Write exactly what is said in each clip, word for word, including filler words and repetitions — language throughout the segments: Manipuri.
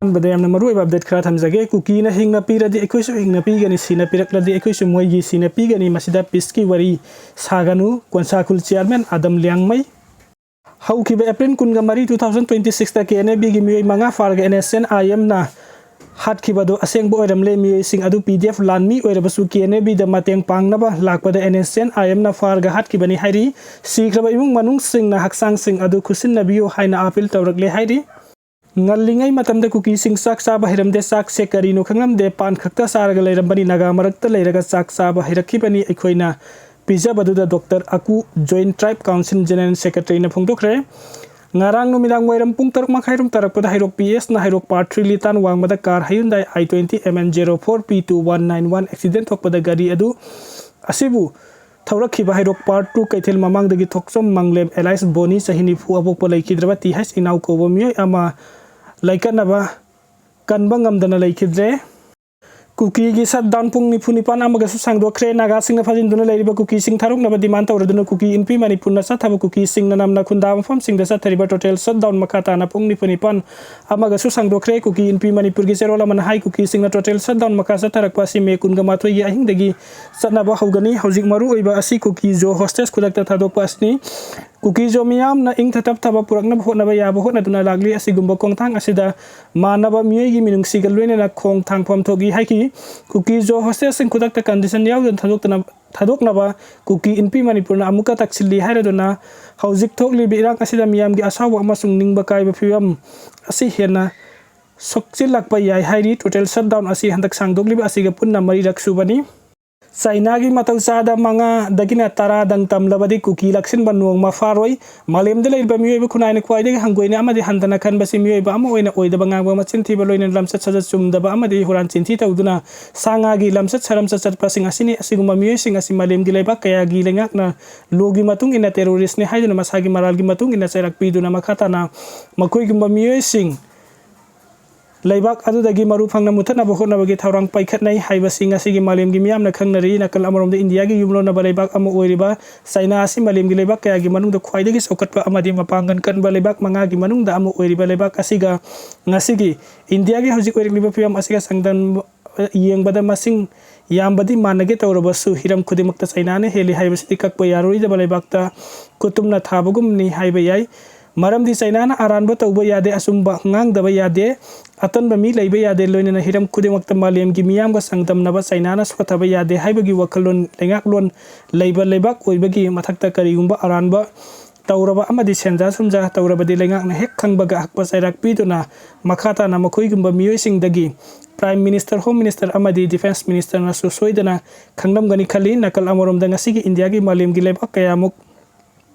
ꯑꯍꯥꯟꯕꯗ ꯌꯥꯝꯅ ꯃꯔꯨꯑꯣꯏꯕ ꯑꯞꯗꯦꯠ ꯈꯔ ꯊꯝꯖꯒꯦ꯫ ꯀꯨꯀꯤꯅ ꯍꯤꯡꯅ ꯄꯤꯔꯗꯤ ꯑꯩꯈꯣꯏꯁꯨ ꯍꯤꯡꯅ ꯄꯤꯒꯅꯤ, ꯁꯤꯅ ꯄꯤꯔꯛꯂꯗꯤ ꯑꯩꯈꯣꯏꯁꯨ ꯃꯣꯏꯒꯤ ꯁꯤꯅ ꯄꯤꯒꯅꯤ꯫ ꯃꯁꯤꯗ ꯄꯤꯁꯀꯤ ꯋꯥꯔꯤ ꯁꯥꯒꯅꯨ꯫ ꯀꯣꯟꯁꯥꯈꯨꯜ ꯆꯤꯌꯥꯔꯃꯦꯟ ꯑꯗꯝ ꯂꯤꯌꯥꯡꯃꯩ꯫ ꯍꯧꯈꯤꯕ ꯑꯦꯄ꯭ꯔꯤꯜ ꯀꯨꯟꯒ ꯃꯔꯤ, two thousand twenty sixꯇ ꯀꯦ ꯑꯦꯟ ꯑꯦ ꯕꯤꯒꯤ ꯃꯤꯑꯣꯏ ꯃꯉꯥ ꯐꯥꯔꯒ ꯑꯦꯟ ꯑꯦꯁ ꯑꯦꯟ ꯑꯥꯏ ꯑꯦꯝꯅ ꯍꯥꯠꯈꯤꯕꯗꯨ ꯑꯁꯦꯡꯕ ꯑꯣꯏꯔꯝꯂꯦ꯫ ꯃꯤꯑꯣꯏꯁꯤꯡ ꯑꯗꯨ ꯄꯤ ꯗꯤ ꯑꯦꯐ ꯂꯥꯟꯃꯤ ꯑꯣꯏꯔꯕꯁꯨ ꯀꯦ ꯑꯦꯟ ꯑꯦ ꯕꯤꯗ ꯃꯇꯦꯡ ꯄꯥꯡꯅꯕ ꯂꯥꯛꯄꯗ ꯑꯦꯟ ꯑꯦꯁ ꯑꯦꯟ ꯑꯥꯏ ꯑꯦꯝꯅ ꯐꯥꯔꯒ ꯍꯥꯠꯈꯤꯕꯅꯤ ꯍꯥꯏꯔꯤ꯫ ꯁꯤꯈ꯭ꯔꯕ ꯏꯃꯨꯡ ꯃꯅꯨꯡꯁꯤꯡꯅ ꯍꯛꯆꯥꯡꯁꯤꯡ ꯑꯗꯨ ꯈꯨꯠꯁꯤꯟꯅꯕꯤꯌꯨ ꯍꯥꯏꯅ ꯑꯥꯄꯤꯜ ꯇꯧꯔꯛꯂꯦ ꯍꯥꯏꯔꯤ꯫ ꯉꯜꯂꯤꯉꯩ ꯃꯇꯝꯗ ꯀꯨꯀꯤꯁꯤꯡ ꯆꯥꯛ ꯆꯥꯕ ꯍꯩꯔꯝꯗꯦ, ꯆꯥꯛꯁꯦ ꯀꯔꯤꯅꯣ ꯈꯪꯂꯝꯗꯦ, ꯄꯥꯟ ꯈꯛꯇ ꯆꯥꯔꯒ ꯂꯩꯔꯝꯕꯅꯤ꯫ ꯅꯥꯒꯥ ꯃꯔꯛꯇ ꯂꯩꯔꯒ ꯆꯥꯛ ꯆꯥꯕ ꯍꯩꯔꯛꯈꯤꯕꯅꯤ꯫ ꯑꯩꯈꯣꯏꯅ ꯄꯤꯖꯕꯗꯨꯗ doctor Aku, Joint Tribe Council General Secretaryꯅ ꯐꯣꯡꯗꯣꯛꯈ꯭ꯔꯦ꯫ ꯉꯔꯥꯡ ꯅꯨꯃꯤꯗꯥꯡ ꯋꯥꯏꯔꯝ ꯄꯨꯡ ꯇꯔꯨꯛ ꯃꯈꯥꯏꯔꯣꯝ ꯇꯥꯔꯛꯄꯗ ꯍꯩꯔꯣꯛ ꯄꯤ ꯑꯦꯁꯅ ꯍꯩꯔꯣꯛ ꯄꯥꯔꯠ ꯊ꯭ꯔꯤ ꯂꯤꯇꯥꯟ ꯋꯥꯡꯃꯗ car Hyundai I twenty M N zero four P two one nine one accident ꯊꯣꯛꯄꯗ ꯒꯥꯔꯤ ꯑꯗꯨ ꯑꯁꯤꯕꯨ ꯊꯧꯔꯛꯈꯤꯕ ꯍꯩꯔꯣꯛ ꯄꯥꯔꯠ ꯇꯨ ꯀꯩꯊꯦꯜ ꯃꯃꯥꯡꯗꯒꯤ ꯊꯣꯛꯆꯣꯝ ꯃꯪꯂꯦꯝ alias ꯕꯣꯅꯤ, ꯆꯍꯤ ꯅꯤꯐꯨ, ꯑꯄꯣꯛꯄ ꯂꯩꯈꯤꯗ꯭ꯔꯕ ꯇꯤ ꯍꯩꯆ ꯏꯅꯥꯎ ꯀꯧꯕ ꯃꯤꯑꯣꯏ ꯑꯃ ꯂꯩꯀꯠꯅꯕ ꯀꯟꯕ ꯉꯝꯗꯅ ꯂꯩꯈꯤꯗ꯭ꯔꯦ꯫ ꯀꯨꯀꯤꯒꯤ ꯁꯠ ꯗꯥꯎꯟ ꯄꯨꯡ ꯅꯤꯐꯨ ꯅꯤꯄꯥꯟ ꯑꯃꯒꯁꯨ ꯁꯥꯡꯗꯣꯛꯈ꯭ꯔꯦ꯫ ꯅꯥꯒꯥꯁꯤꯡꯅ ꯐꯥꯖꯤꯟꯗꯨꯅ ꯂꯩꯔꯤꯕ ꯀꯨꯀꯤꯁꯤꯡ ꯊꯥꯗꯣꯛꯅꯕ ꯗꯤꯃꯥꯟ ꯇꯧꯔꯗꯨꯅ ꯀꯨꯀꯤ ꯏꯟꯄꯤ ꯃꯅꯤꯄꯨꯔꯅ ꯆꯠꯊꯕ ꯀꯨꯀꯤꯁꯤꯡꯅ ꯅꯝꯅ ꯈꯨꯟꯗꯥ ꯃꯐꯝꯁꯤꯡꯗ ꯆꯠꯊꯔꯤꯕ ꯇꯣꯇꯦꯜ ꯁꯠ ꯗꯥꯎꯟ ꯃꯈꯥ ꯇꯥꯅ ꯄꯨꯡ ꯅꯤꯐꯨ ꯅꯤꯄꯥꯟ ꯑꯃꯒꯁꯨ ꯁꯥꯡꯗꯣꯛꯈ꯭ꯔꯦ꯫ ꯀꯨꯀꯤ ꯏꯟꯄꯤ ꯃꯅꯤꯄꯨꯔꯒꯤ ꯆꯦꯔꯣꯜ ꯑꯃꯅ ꯍꯥꯏ, ꯀꯨꯀꯤꯁꯤꯡꯅ ꯇꯣꯇꯦꯜ ꯁꯠ ꯗꯥꯎꯟ ꯃꯈꯥ ꯆꯠꯊꯔꯛꯄ ꯑꯁꯤ ꯃꯦ ꯀꯨꯟꯒ ꯃꯥꯊꯣꯏꯒꯤ ꯑꯍꯤꯡꯗꯒꯤ ꯆꯠꯅꯕ ꯍꯧꯒꯅꯤ꯫ ꯍꯧꯖꯤꯛ ꯃꯔꯨ ꯑꯣꯏꯕ ꯑꯁꯤ ꯀꯨꯀꯤ ꯖꯣ ꯍꯣꯁꯇꯦꯖ ꯈꯨꯗꯛꯇ ꯊꯥꯗꯣꯛꯄ ꯑꯁꯤꯅꯤ꯫ ꯀꯨꯀꯤ ꯖꯣ ꯃꯤꯌꯥꯝꯅ ꯏꯪ ꯇꯞꯊꯕ ꯄꯨꯔꯛꯅꯕ ꯍꯣꯠꯅꯕ ꯌꯥꯕ ꯍꯣꯠꯅꯗꯨꯅ ꯂꯥꯛꯂꯤ꯫ ꯑꯁꯤꯒꯨꯝꯕ ꯈꯣꯡꯊꯥꯡ ꯑꯁꯤꯗ ꯃꯥꯟꯅꯕ ꯃꯤꯑꯣꯏꯒꯤ ꯃꯤꯅꯨꯡꯁꯤꯒ ꯂꯣꯏꯅꯅ ꯈꯣꯡ ꯊꯥꯡꯐꯝ ꯊꯣꯛꯏ ꯍꯥꯏꯈꯤ꯫ ꯀꯨꯀꯤ ꯖꯣ ꯍꯣꯁꯇꯦꯖꯁꯤꯡ ꯈꯨꯗꯛꯇ ꯀꯟꯗꯤꯁꯟ ꯌꯥꯎꯗꯅ ꯊꯥꯗꯣꯛꯇꯅ, ꯊꯥꯗꯣꯛꯅꯕ ꯀꯨꯀꯤ ꯏꯟꯄꯤ ꯃꯅꯤꯄꯨꯔꯅ ꯑꯃꯨꯛꯀ ꯇꯛꯁꯤꯜꯂꯤ ꯍꯥꯏꯔꯗꯨꯅ ꯍꯧꯖꯤꯛ ꯊꯣꯛꯂꯤꯕ ꯏꯔꯥꯡ ꯑꯁꯤꯗ ꯃꯤꯌꯥꯝꯒꯤ ꯑꯁꯥꯎꯕ ꯑꯃꯁꯨꯡ ꯅꯤꯡꯕ ꯀꯥꯏꯕ ꯐꯤꯕꯝ ꯑꯁꯤ ꯍꯦꯟꯅ ꯁꯣꯛꯆꯤꯜꯂꯛꯄ ꯌꯥꯏ ꯍꯥꯏꯔꯤ꯫ ꯇꯣꯇꯦꯜ ꯁꯠꯗꯥꯎꯟ ꯑꯁꯤ ꯍꯟꯗꯛ ꯁꯥꯡꯗꯣꯛꯂꯤꯕ ꯑꯁꯤꯒ ꯄꯨꯟꯅ ꯃꯔꯤꯔꯛ ꯁꯨꯕꯅꯤ꯫ ꯆꯥꯏꯅꯥꯒꯤ ꯃꯇꯧ ꯆꯥꯗ ꯃꯉꯥꯗꯒꯤꯅ ꯇꯔꯥꯗꯪ ꯇꯝꯂꯕꯗꯤ ꯀꯨꯀꯤ ꯂꯥꯛꯁꯤꯟꯕ ꯅꯣꯡꯃ ꯐꯥꯔꯣꯏ꯫ ꯃꯥꯂꯦꯝꯗ ꯂꯩꯔꯤꯕ ꯃꯤꯑꯣꯏꯕ ꯈꯨꯟꯅꯥꯏꯅ ꯈ꯭ꯋꯥꯏꯗꯒꯤ ꯍꯪꯒꯣꯏꯅ ꯑꯃꯗꯤ ꯍꯟꯊꯅ ꯈꯟꯕꯁꯤ ꯃꯤꯑꯣꯏꯕ ꯑꯃ ꯑꯣꯏꯅ ꯑꯣꯏꯗꯕ ꯉꯥꯡꯕ, ꯃꯆꯤꯟ ꯊꯤꯕ, ꯂꯣꯏꯅꯅ ꯂꯝꯆꯠ ꯁꯥꯖꯠ ꯆꯨꯝꯗꯕ ꯑꯃꯗꯤ ꯍꯨꯔꯥꯟ ꯆꯤꯟꯊꯤ ꯇꯧꯗꯨꯅ ꯁꯥ ꯉꯥꯒꯤ ꯂꯝꯆꯠ ꯁꯥꯔꯝꯆꯠ ꯆꯠꯄꯁꯤꯡ ꯑꯁꯤꯅꯤ꯫ ꯑꯁꯤꯒꯨꯝꯕ ꯃꯤꯑꯣꯏꯁꯤꯡ ꯑꯁꯤ ꯃꯥꯂꯦꯝꯒꯤ ꯂꯩꯕꯥꯛ ꯀꯌꯥꯒꯤ ꯂꯩꯉꯥꯛꯅ ꯂꯣꯒꯤ ꯃꯇꯨꯡ ꯏꯟꯅ ꯇꯦꯔꯣꯔꯤꯁ꯭ꯠꯅꯤ ꯍꯥꯏꯗꯨꯅ ꯃꯁꯥꯒꯤ ꯃꯔꯥꯜꯒꯤ ꯃꯇꯨꯡ ꯏꯟꯅ ꯆꯩꯔꯥꯛ ꯄꯤꯗꯨꯅ ꯃꯈꯥ ꯇꯥꯅ ꯃꯈꯣꯏꯒꯨꯝꯕ ꯃꯤꯑꯣꯏꯁꯤꯡ ꯂꯩꯕꯥꯛ ꯑꯗꯨꯗꯒꯤ ꯃꯔꯨ ꯐꯪꯅ ꯃꯨꯊꯠꯅꯕ ꯍꯣꯠꯅꯕꯒꯤ ꯊꯧꯔꯥꯡ ꯄꯥꯏꯈꯠꯅꯩ ꯍꯥꯏꯕꯁꯤ ꯉꯁꯤꯒꯤ ꯃꯥꯂꯦꯝꯒꯤ ꯃꯤꯌꯥꯝꯅ ꯈꯪꯅꯔꯤ꯫ ꯅꯥꯀꯜ ꯑꯃꯔꯣꯝꯗ ꯏꯟꯗꯤꯌꯥꯒꯤ ꯌꯨꯝꯂꯣꯟꯅꯕ ꯂꯩꯕꯥꯛ ꯑꯃ ꯑꯣꯏꯔꯤꯕ ꯆꯥꯏꯅꯥ ꯑꯁꯤ ꯃꯥꯂꯦꯝꯒꯤ ꯂꯩꯕꯥꯛ ꯀꯌꯥꯒꯤ ꯃꯅꯨꯡꯗ ꯈ꯭ꯋꯥꯏꯗꯒꯤ ꯆꯥꯎꯈꯠꯄ ꯑꯃꯗꯤ ꯃꯄꯥꯡꯒꯜ ꯀꯟꯕ ꯂꯩꯕꯥꯛ ꯃꯉꯥꯒꯤ ꯃꯅꯨꯡꯗ ꯑꯃ ꯑꯣꯏꯔꯤꯕ ꯂꯩꯕꯥꯛ ꯑꯁꯤꯒ ꯉꯁꯤꯒꯤ ꯏꯟꯗꯤꯌꯥꯒꯤ ꯍꯧꯖꯤꯛ ꯑꯣꯏꯔꯛꯂꯤꯕ ꯐꯤꯕꯝ ꯑꯁꯤꯒ ꯆꯥꯡꯗꯝ ꯌꯦꯡꯕꯗ ꯃꯁꯤꯡ ꯌꯥꯝꯕꯗꯤ ꯃꯥꯟꯅꯒꯦ ꯇꯧꯔꯕꯁꯨ ꯍꯤꯔꯝ ꯈꯨꯗꯤꯡꯃꯛꯇ ꯆꯥꯏꯅꯥꯅ ꯍꯦꯜꯂꯤ ꯍꯥꯏꯕꯁꯤꯗꯤ ꯀꯛꯄ ꯌꯥꯔꯣꯏꯗꯕ ꯂꯩꯕꯥꯛꯇ ꯈꯨꯇꯨꯝꯅ ꯊꯥꯕꯒꯨꯝꯅꯤ ꯍꯥꯏꯕ ꯌꯥꯏ꯫ ꯃꯔꯝꯗꯤ ꯆꯥꯏꯅꯥꯅ ꯑꯔꯥꯟꯕ ꯇꯧꯕ ꯌꯥꯗꯦ, ꯑꯆꯨꯝꯕ ꯉꯥꯡꯗꯕ ꯌꯥꯗꯦ, ꯑꯇꯟꯕ ꯃꯤ ꯂꯩꯕ ꯌꯥꯗꯦ, ꯂꯣꯏꯅꯅ ꯍꯤꯔꯝ ꯈꯨꯗꯤꯡꯃꯛꯇ ꯃꯥꯂꯦꯝꯒꯤ ꯃꯤꯌꯥꯝꯒ ꯆꯥꯡꯗꯝꯅꯕ ꯆꯥꯏꯅꯥꯅ ꯁꯣꯠꯊꯕ ꯌꯥꯗꯦ ꯍꯥꯏꯕꯒꯤ ꯋꯥꯈꯜꯂꯣꯟ, ꯂꯩꯉꯥꯛꯂꯣꯟ ꯂꯩꯕ ꯂꯩꯕꯥꯛ ꯑꯣꯏꯕꯒꯤ ꯃꯊꯛꯇ ꯀꯔꯤꯒꯨꯝꯕ ꯑꯔꯥꯟꯕ ꯇꯧꯔꯕ ꯑꯃꯗꯤ ꯁꯦꯟꯖꯥ ꯊꯨꯝꯖꯥ ꯇꯧꯔꯕꯗꯤ ꯂꯩꯉꯥꯛꯅ ꯍꯦꯛ ꯈꯪꯕꯒ ꯑꯍꯛꯄ ꯆꯩꯔꯥꯛ ꯄꯤꯗꯨꯅ ꯃꯈꯥ ꯇꯥꯅ ꯃꯈꯣꯏꯒꯨꯝꯕ ꯃꯤꯑꯣꯏꯁꯤꯡꯗꯒꯤ Prime Minister, Home Minister ꯑꯃꯗꯤ Defence Ministerꯅꯁꯨ ꯁꯣꯏꯗꯅ ꯈꯪꯂꯝꯒꯅꯤ ꯈꯜꯂꯤ꯫ ꯅꯥꯀꯜ ꯑꯃꯔꯣꯝꯗ ꯉꯁꯤꯒꯤ ꯏꯟꯗꯤꯌꯥꯒꯤ ꯃꯥꯂꯦꯝꯒꯤ ꯂꯩꯕꯥꯛ ꯀꯌꯥꯃꯨꯛ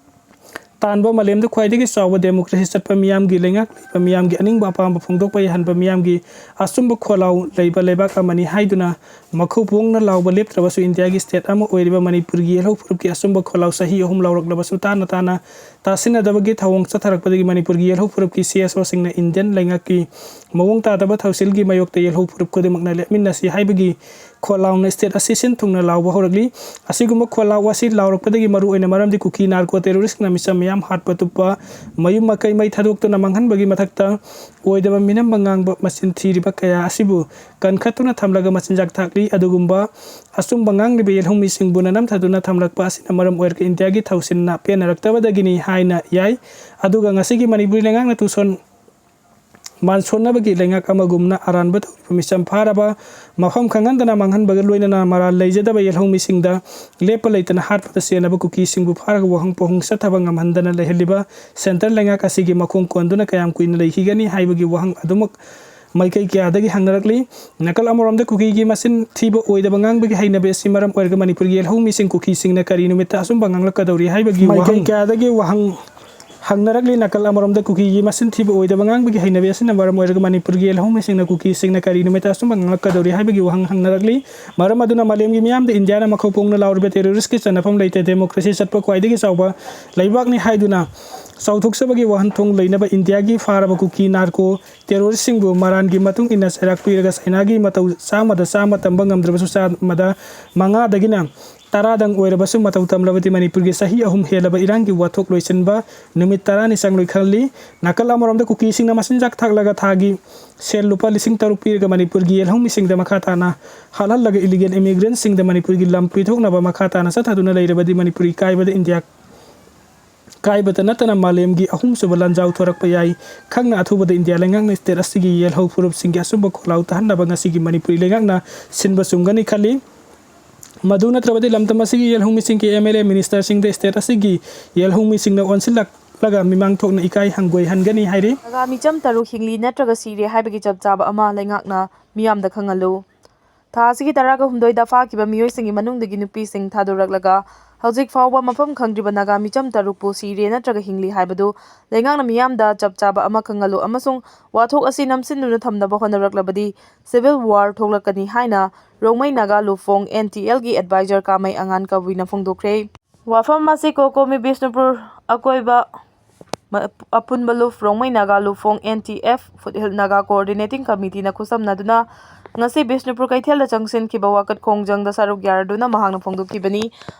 ꯇꯥꯟꯕ, ꯃꯥꯂꯦꯝꯗ ꯈ꯭ꯋꯥꯏꯗꯒꯤ ꯆꯥꯎꯕ democracy ꯆꯠꯄ, ꯃꯤꯌꯥꯝꯒꯤ ꯂꯩꯉꯥꯛ ꯂꯩꯕ, ꯃꯤꯌꯥꯝꯒꯤ ꯑꯅꯤꯡꯕ ꯑꯄꯥꯝꯕ ꯐꯣꯡꯗꯣꯛꯄ ꯌꯥꯍꯟꯕ, ꯃꯤꯌꯥꯝꯒꯤ ꯑꯆꯨꯝꯕ ꯈꯣꯜꯂꯥꯎ ꯂꯩꯕ ꯂꯩꯕꯥꯛ ꯑꯃꯅꯤ ꯍꯥꯏꯗꯨꯅ ꯃꯈꯧ ꯄꯣꯡꯅ ꯂꯥꯎꯕ ꯂꯦꯞꯇ꯭ꯔꯕꯁꯨ ꯏꯟꯗꯤꯌꯥꯒꯤ state ꯑꯃ ꯑꯣꯏꯔꯤꯕ ꯃꯅꯤꯄꯨꯔꯒꯤ ꯌꯦꯜꯍꯧ ꯐꯨꯔꯨꯞꯀꯤ ꯑꯆꯨꯝꯕ ꯈꯣꯜꯂꯥꯎ ꯆꯍꯤ ꯑꯍꯨꯝ ꯂꯥꯎꯔꯛꯂꯕꯁꯨ ꯇꯥꯅ ꯇꯥꯅ ꯇꯥꯁꯤꯟꯅꯗꯕꯒꯤ ꯊꯧꯑꯣꯡ ꯆꯠꯊꯔꯛꯄꯗꯒꯤ ꯃꯅꯤꯄꯨꯔꯒꯤ ꯌꯦꯜꯍꯧ ꯐꯨꯔꯨꯞꯀꯤ CSOꯁꯤꯡꯅ Indian ꯂꯩꯉꯥꯛꯀꯤ ꯃꯑꯣꯡ ꯇꯥꯗꯕ ꯊꯧꯁꯤꯜꯒꯤ ꯃꯥꯌꯣꯛꯇ ꯌꯦꯜꯍꯧ ꯐꯨꯔꯨꯞ ꯈꯨꯗꯤꯡꯃꯛꯅ ꯂꯦꯞꯃꯤꯟꯅꯁꯤ ꯍꯥꯏꯕꯒꯤ ꯈꯣꯜꯂꯥꯎꯅ state ꯑꯁꯤ ꯁꯤꯟ ꯊꯨꯡꯅ ꯂꯥꯎꯕ ꯍꯧꯔꯛꯂꯤ꯫ ꯑꯁꯤꯒꯨꯝꯕ ꯈꯣꯜꯂꯥꯎ ꯑꯁꯤ ꯂꯥꯎꯔꯛꯄꯗꯒꯤ ꯃꯔꯨꯑꯣꯏꯅ ꯃꯔꯝꯗꯤ ꯀꯨꯀꯤ narco terroristꯅ ꯃꯤꯆꯝ ꯃꯤꯌꯥꯝ ꯍꯥꯠꯄ ꯇꯨꯞꯄ, ꯃꯌꯨꯝ ꯃꯀꯩ ꯃꯩ ꯊꯥꯗꯣꯛꯇꯨꯅ ꯃꯥꯡꯍꯟꯕꯒꯤ ꯃꯊꯛꯇ ꯑꯣꯏꯗꯕ ꯃꯤꯅꯝꯕ ꯉꯥꯡꯕ ꯃꯆꯤꯟ ꯊꯤꯔꯤꯕ ꯀꯌꯥ ꯑꯁꯤꯕꯨ ꯀꯟꯈꯠꯇꯨꯅ ꯊꯝꯂꯒ ꯃꯆꯤꯟꯖꯥꯛ ꯊꯥꯛꯂꯤ꯫ ꯑꯗꯨꯒꯨꯝꯕ ꯑꯆꯨꯝꯕ ꯉꯥꯡꯂꯤꯕ ꯌꯦꯜꯍꯧꯃꯤꯁꯤꯡꯕꯨ ꯅꯝꯊꯗꯨꯅ ꯊꯝꯂꯛꯄ ꯑꯁꯤꯅ ꯃꯔꯝ ꯑꯣꯏꯔꯒ ꯏꯟꯗꯤꯌꯥꯒꯤ ꯊꯧꯁꯤꯜꯅ ꯄꯦꯟꯅꯔꯛꯇꯕꯗꯒꯤꯅꯤ ꯍꯥꯏꯅ ꯌꯥꯏ꯫ ꯑꯗꯨꯒ ꯉꯁꯤꯒꯤ ꯃꯅꯤꯄꯨꯔꯤ ꯂꯩꯉꯥꯛꯅ ꯇꯨꯁꯣꯟ ꯃꯥꯟꯁꯣꯟꯅꯕꯒꯤ ꯂꯩꯉꯥꯛ ꯑꯃꯒꯨꯝꯅ ꯑꯔꯥꯟꯕ ꯇꯧꯔꯤꯕ ꯃꯤꯆꯝ ꯐꯥꯔꯕ, ꯃꯐꯝ ꯈꯪꯍꯟꯗꯅ ꯃꯥꯡꯍꯟꯕꯒ ꯂꯣꯏꯅꯅ ꯃꯔꯥꯜ ꯂꯩꯖꯗꯕ ꯌꯦꯜꯍꯧꯃꯤꯁꯤꯡꯗ ꯂꯦꯞꯄ ꯂꯩꯇꯅ ꯍꯥꯠꯄꯗ ꯆꯦꯟꯅꯕ ꯀꯨꯀꯤꯁꯤꯡꯕꯨ ꯐꯥꯔꯒ ꯋꯥꯍꯪ ꯄꯥꯎꯍꯪ ꯆꯠꯊꯕ ꯉꯝꯍꯟꯗꯅ ꯂꯩꯍꯜꯂꯤꯕ centre ꯂꯩꯉꯥꯛ ꯑꯁꯤꯒꯤ ꯃꯈꯣꯡ ꯀꯣꯟꯗꯨꯅ ꯀꯌꯥꯝ ꯀꯨꯏꯅ ꯂꯩꯈꯤꯒꯅꯤ ꯍꯥꯏꯕꯒꯤ ꯋꯥꯍꯪ ꯑꯗꯨꯃꯛ ꯃꯥꯏꯀꯩ ꯀꯌꯥꯗꯒꯤ ꯍꯪꯅꯔꯛꯂꯤ꯫ ꯅꯥꯀꯜ ꯑꯃꯔꯣꯝꯗ ꯀꯨꯀꯤꯒꯤ ꯃꯆꯤꯟ ꯊꯤꯕ ꯑꯣꯏꯗꯕ ꯉꯥꯡꯕꯒꯤ ꯍꯩꯅꯕꯤ ꯑꯁꯤ ꯃꯔꯝ ꯑꯣꯏꯔꯒ ꯃꯅꯤꯄꯨꯔꯒꯤ ꯌꯦꯜꯍꯧꯃꯤꯁꯤꯡ ꯀꯨꯀꯤꯁꯤꯡꯅ ꯀꯔꯤ ꯅꯨꯃꯤꯠꯇ ꯑꯆꯨꯝꯕ ꯉꯥꯡꯂꯛꯀꯗꯧꯔꯤ ꯍꯥꯏꯕꯒꯤ ꯃꯥꯏꯀꯩ ꯋꯥꯍꯪ ꯀꯌꯥꯗꯒꯤ ꯋꯥꯍꯪ ꯍꯪꯅꯔꯛꯂꯤ꯫ ꯅꯥꯀꯜ ꯑꯃꯔꯣꯝꯗ ꯀꯨꯀꯤꯒꯤ ꯃꯆꯤꯟ ꯊꯤꯕ ꯑꯣꯏꯗꯕ ꯉꯥꯡꯕꯒꯤ ꯍꯩꯅꯕꯤ ꯑꯁꯤꯅ ꯃꯔꯝ ꯑꯣꯏꯔꯒ ꯃꯅꯤꯄꯨꯔꯒꯤ ꯌꯦꯜꯍꯧꯃꯤꯁꯤꯡꯅ ꯀꯨꯀꯤꯁꯤꯡꯅ ꯀꯔꯤ ꯅꯨꯃꯤꯠꯇ ꯑꯆꯨꯝꯕ ꯉꯥꯡꯂꯛꯀꯗꯧꯔꯤ ꯍꯥꯏꯕꯒꯤ ꯋꯥꯍꯪ ꯍꯪꯅꯔꯛꯂꯤ꯫ ꯃꯔꯝ ꯑꯗꯨꯅ ꯃꯥꯂꯦꯝꯒꯤ ꯃꯤꯌꯥꯝꯗ ꯏꯟꯗꯤꯌꯥꯅ ꯃꯈꯧ ꯄꯣꯡꯅ ꯂꯥꯎꯔꯤꯕ ꯇꯦꯔꯣꯔꯤꯁꯀꯤ ꯆꯟꯅꯐꯝ ꯂꯩꯇꯦ, ꯗꯦꯃꯣꯀ꯭ꯔꯦꯁꯤ ꯆꯠꯄ ꯈ꯭ꯋꯥꯏꯗꯒꯤ ꯆꯥꯎꯕ ꯂꯩꯕꯥꯛꯅꯤ ꯍꯥꯏꯗꯨꯅ ꯆꯥꯎꯊꯣꯛꯆꯕꯒꯤ ꯋꯥꯍꯟꯊꯣꯡ ꯂꯩꯅꯕ ꯏꯟꯗꯤꯌꯥꯒꯤ ꯐꯥꯔꯕ ꯀꯨꯀꯤ ꯅꯥꯔꯀꯣ ꯇꯦꯔꯣꯔꯤꯁꯁꯤꯡꯕꯨ ꯃꯔꯥꯟꯒꯤ ꯃꯇꯨꯡ ꯏꯟꯅ ꯆꯩꯔꯥꯛ ꯄꯤꯔꯒ ꯆꯩꯅꯥꯒꯤ ꯃꯇꯧ ꯆꯥꯝꯃꯗ ꯆꯥꯝꯃ ꯇꯝꯕ ꯉꯝꯗ꯭ꯔꯕꯁꯨ ꯆꯥꯝꯃꯗ ꯃꯉꯥꯗꯒꯤꯅ ꯇꯔꯥꯗꯪ ꯑꯣꯏꯔꯕꯁꯨ ꯃꯇꯧ ꯇꯝꯂꯕꯗꯤ ꯃꯅꯤꯄꯨꯔꯒꯤ ꯆꯍꯤ ꯑꯍꯨꯝ ꯍꯦꯜꯂꯕ ꯏꯔꯥꯡꯒꯤ ꯋꯥꯊꯣꯛ ꯂꯣꯏꯁꯤꯟꯕ ꯅꯨꯃꯤꯠ ꯇꯔꯥꯅꯤ ꯆꯪꯂꯣꯏ ꯈꯜꯂꯤ꯫ ꯅꯥꯀꯜ ꯑꯃꯔꯣꯝꯗ ꯀꯨꯀꯤꯁꯤꯡꯅ ꯃꯆꯤꯟꯖꯥꯛ ꯊꯥꯛꯂꯒ ꯊꯥꯒꯤ ꯁꯦꯜ ꯂꯨꯄꯥ ꯂꯤꯁꯤꯡ ꯇꯔꯨꯛ ꯄꯤꯔꯒ ꯃꯅꯤꯄꯨꯔꯒꯤ ꯌꯦꯜꯍꯧꯃꯤꯁꯤꯡꯗ ꯃꯈꯥ ꯇꯥꯅ ꯍꯥꯠꯍꯜꯂꯒ ꯏꯂꯤꯒꯦꯜ ꯏꯃꯤꯒ꯭ꯔꯦꯟꯁꯤꯡꯗ ꯃꯅꯤꯄꯨꯔꯒꯤ ꯂꯝ ꯄꯤꯊꯣꯛꯅꯕ ꯃꯈꯥ ꯇꯥꯅ ꯆꯠꯊꯗꯨꯅ ꯂꯩꯔꯕꯗꯤ ꯃꯅꯤꯄꯨꯔꯒꯤ ꯀꯥꯏꯕꯗ ꯏꯟꯗꯤꯌꯥ ꯀꯥꯏꯕꯇ ꯅꯠꯇꯅ ꯃꯥꯂꯦꯝꯒꯤ ꯑꯍꯨꯝꯁꯨꯕ ꯂꯥꯟꯖꯥꯎ ꯊꯣꯔꯛꯄ ꯌꯥꯏ꯫ ꯈꯪꯅ ꯑꯊꯨꯕꯗ ꯏꯟꯗꯤꯌꯥ ꯂꯩꯉꯥꯛꯅ ꯁ꯭ꯇꯦꯠ ꯑꯁꯤꯒꯤ ꯌꯦꯜꯍꯧ ꯐꯨꯔꯨꯞꯁꯤꯡꯒꯤ ꯑꯆꯨꯝꯕ ꯈꯣꯜꯂꯥꯎ ꯇꯥꯍꯟꯅꯕ ꯉꯁꯤꯒꯤ ꯃꯅꯤꯄꯨꯔꯤ ꯂꯩꯉꯥꯛꯅ ꯁꯤꯟꯕ ꯆꯨꯝꯒꯅꯤ ꯈꯜꯂꯤ꯫ ꯃꯗꯨ ꯅꯠꯇ꯭ꯔꯕꯗꯤ ꯂꯝꯗꯝ ꯑꯁꯤꯒꯤ ꯌꯦꯜꯍꯧꯃꯤꯁꯤꯡꯒꯤ ꯑꯦꯝ ꯑꯦꯜ ꯑꯦ ꯃꯤꯅꯤꯁꯇꯔꯁꯤꯡꯗ ꯁ꯭ꯇꯦꯠ ꯑꯁꯤꯒꯤ ꯌꯦꯜꯍꯧꯃꯤꯁꯤꯡꯅ ꯑꯣꯟꯁꯤꯜꯂꯛꯂꯒ ꯃꯤꯃꯥꯡ ꯊꯣꯛꯅ ꯏꯀꯥꯏ ꯍꯪꯒꯣꯏꯍꯟꯒꯅꯤ ꯍꯥꯏꯔꯤ꯫ ꯅꯥꯒꯥ ꯃꯤꯆꯝ ꯇꯔꯨꯛ ꯍꯤꯡꯂꯤ ꯅꯠꯇ꯭ꯔꯒ ꯁꯤꯔꯦ ꯍꯥꯏꯕꯒꯤ ꯆꯞ ꯆꯥꯕ ꯑꯃ ꯂꯩꯉꯥꯛꯅ ꯃꯤꯌꯥꯝꯗ ꯈꯪꯍꯜꯂꯨ꯫ ꯊꯥ ꯑꯁꯤꯒꯤ ꯇꯔꯥꯒ ꯍꯨꯝꯗꯣꯏꯗ ꯐꯥꯈꯤꯕ ꯃꯤꯑꯣꯏꯁꯤꯡꯒꯤ ꯃꯅꯨꯡꯗꯒꯤ ꯅꯨꯄꯤꯁꯤꯡ ꯊꯥꯗꯣꯔꯛꯂꯒ ꯍꯧꯖꯤꯛ ꯐꯥꯎꯕ ꯃꯐꯝ ꯈꯪꯗ꯭ꯔꯤꯕ ꯅꯥꯒꯥ ꯃꯤꯆꯝ ꯇꯔꯨꯛꯄꯨ ꯁꯤꯔꯦ ꯅꯠꯇ꯭ꯔꯒ ꯍꯤꯡꯂꯤ ꯍꯥꯏꯕꯗꯨ ꯂꯩꯉꯥꯛꯅ ꯃꯤꯌꯥꯝꯗ ꯆꯞ ꯆꯥꯕ ꯑꯃ ꯈꯪꯍꯜꯂꯨ ꯑꯃꯁꯨꯡ ꯋꯥꯊꯣꯛ ꯑꯁꯤ ꯅꯝꯁꯤꯟꯗꯨꯅ ꯊꯝꯅꯕ ꯍꯣꯠꯅꯔꯛꯂꯕꯗꯤ civil war ꯊꯣꯛꯂꯛꯀꯅꯤ ꯍꯥꯏꯅ Rongmei Naga ꯂꯨꯐꯣꯡ N T L ꯒꯤ advisor ꯀꯥꯃꯩ ꯑꯉꯥꯟ ꯀꯕꯨꯏꯅ ꯐꯣꯡꯗꯣꯛꯈ꯭ꯔꯦ꯫ ꯋꯥꯐꯝ ꯑꯁꯤ ꯀꯣꯀꯣꯃꯤ ꯕꯤꯁꯅꯨꯄꯨꯔ ꯑꯀꯣꯏꯕ ꯃ-, ꯑꯄꯨꯟꯕ ꯂꯨꯞ Rongmei Naga ꯂꯨꯐꯣꯡ N T F Foothill Naga Coordinating Committee ꯅ ꯈꯨꯠꯁꯝꯅꯗꯨꯅ ꯉꯁꯤ ꯕꯤꯁꯅꯨꯄꯨꯔ ꯀꯩꯊꯦꯜꯗ ꯆꯪꯁꯤꯟꯈꯤꯕ ꯋꯥꯀꯠ ꯈꯣꯡꯖꯪꯗ ꯁꯔꯨꯛ ꯌꯥꯔꯗꯨꯅ ꯃꯍꯥꯛꯅ ꯐꯣꯡꯗꯣꯛꯈꯤꯕꯅꯤ꯫